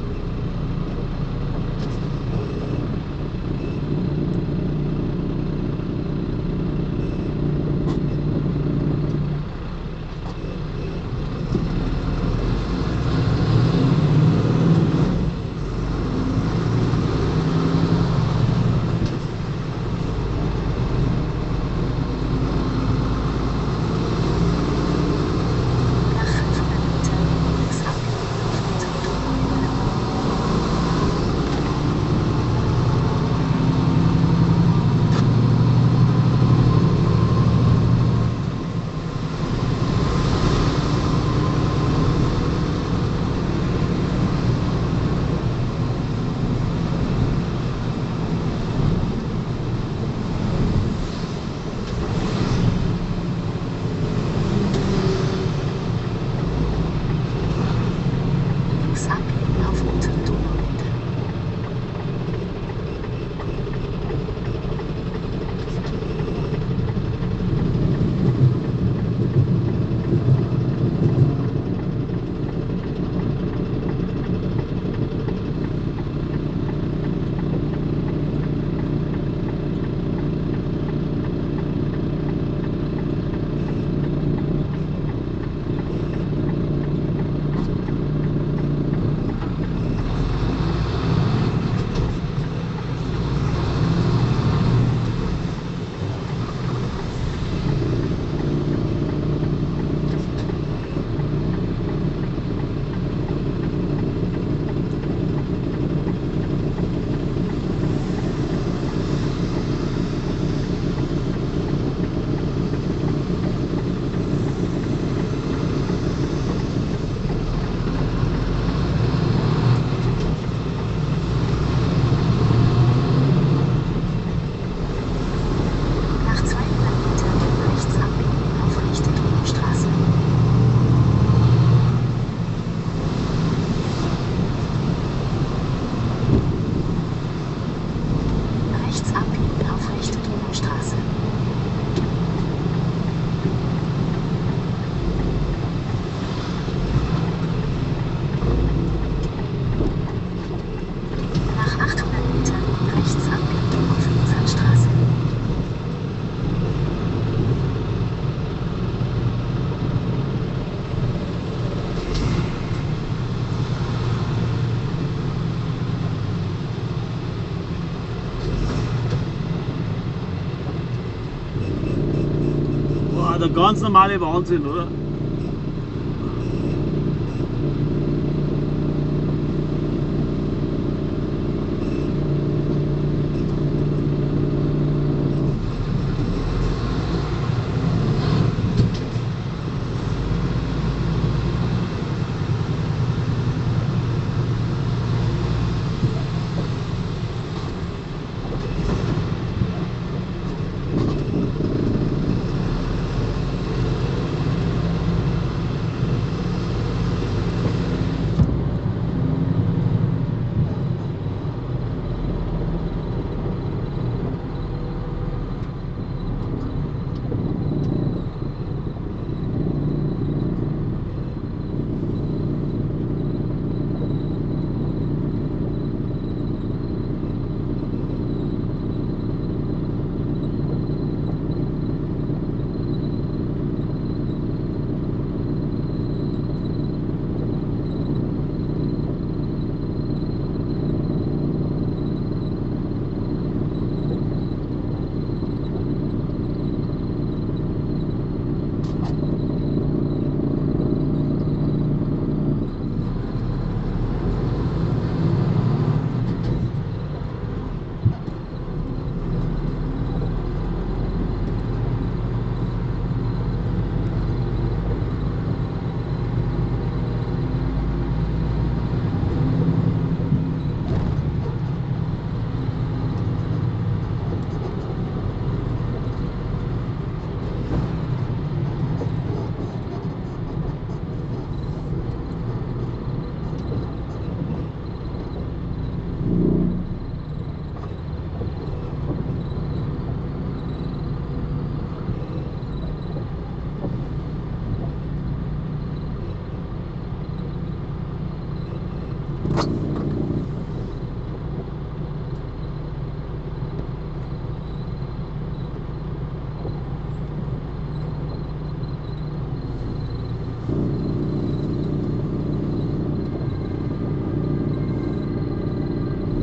500 Metern links abbiegen auf untere Donauebene. Links abbiegen auf untere Donauende. Nach 200 Metern rechts abbiegen auf rechte Donaustraße. Rechts abbiegen auf rechte Donaustraße. Nach 800 Metern rechts abbiegen auf Mozartstraße.
Boah, der ganz normale Wahnsinn, oder?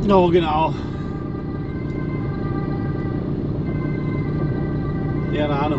Ja, genau. Der auch noch.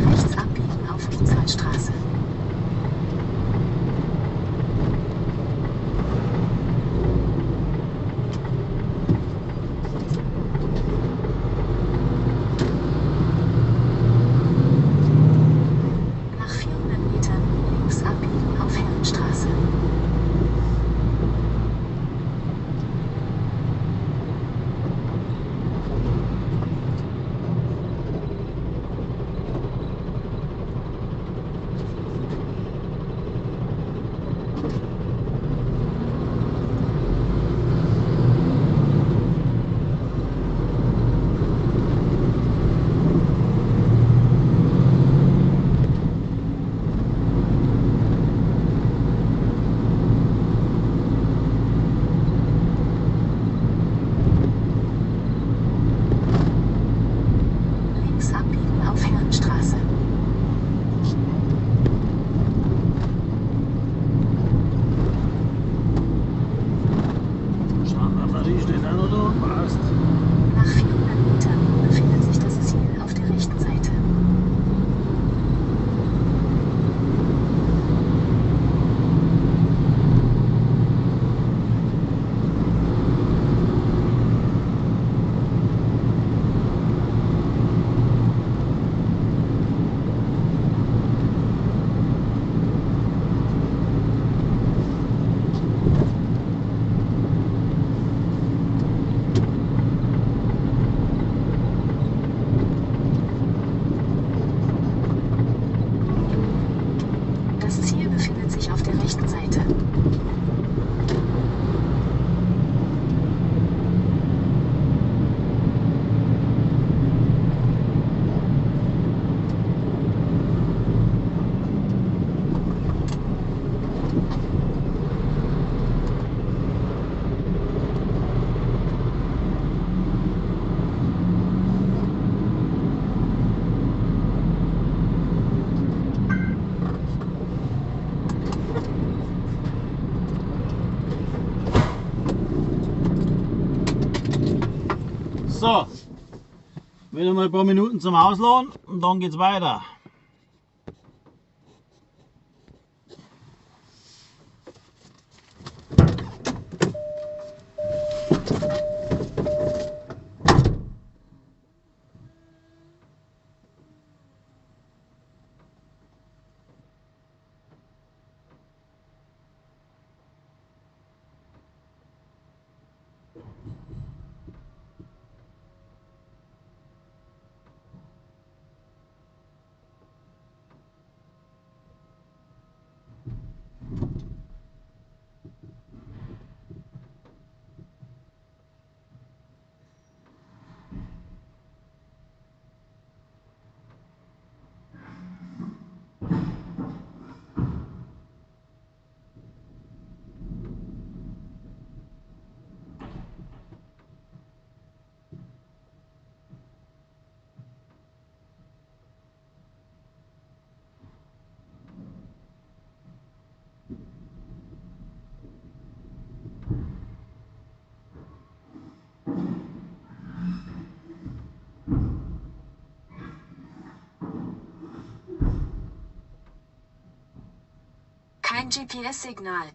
Rechts abbiegen auf Kientalstraße. Nach 400 Metern links abbiegen auf Herrenstraße. Links abbiegen auf Herrenstraße.
Gendarmerie steht auch noch da, passt.
Nach 400 Metern befindet sich das Ziel auf der rechten Seite. Das Ziel befindet sich auf der rechten Seite.
So, wieder mal ein paar Minuten zum Ausladen und dann geht's weiter.
Kein GPS-Signal.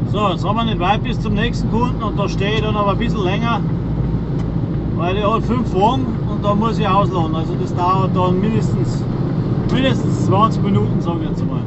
So, jetzt haben wir nicht weit bis zum nächsten Kunden und da stehe ich dann aber ein bisschen länger, weil ich hat 5 Wagen und da muss ich ausladen. Also das dauert dann mindestens 20 Minuten, sage ich jetzt mal.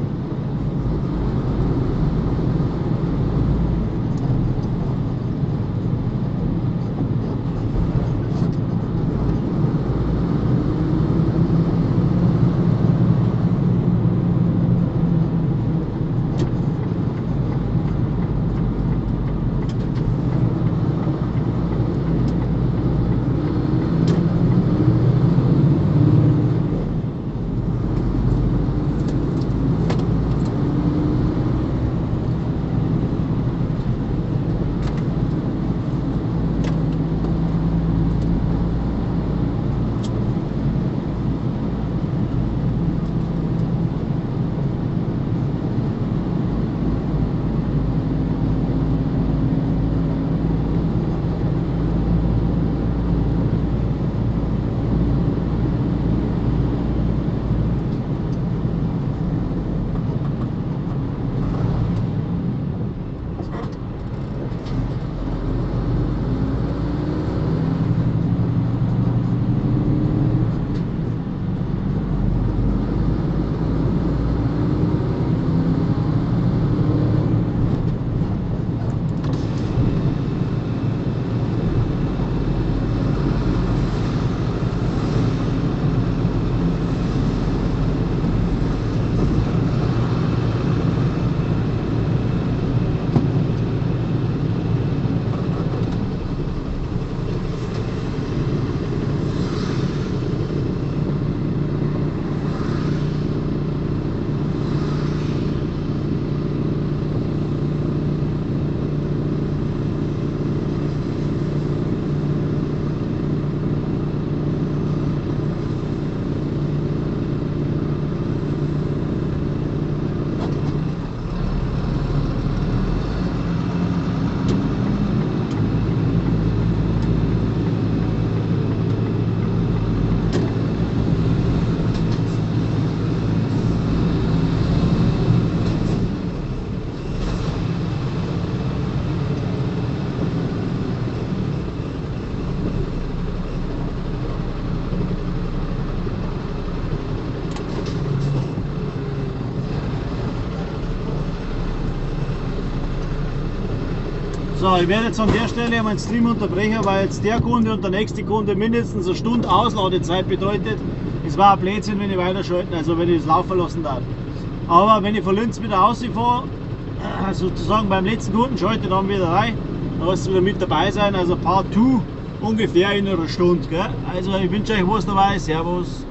So, ich werde jetzt an der Stelle meinen Stream unterbrechen, weil jetzt der Kunde und der nächste Kunde mindestens eine Stunde Ausladezeit bedeutet. Es war ein Blödsinn, wenn ich weiterschalten, also wenn ich das laufen lassen darf. Aber wenn ich von Linz wieder rausfahre, sozusagen beim letzten Kunden schalte ich dann wieder rein, dann wirst du wieder mit dabei sein, also Part 2 ungefähr in einer Stunde. Gell? Also ich wünsche euch was dabei, Servus.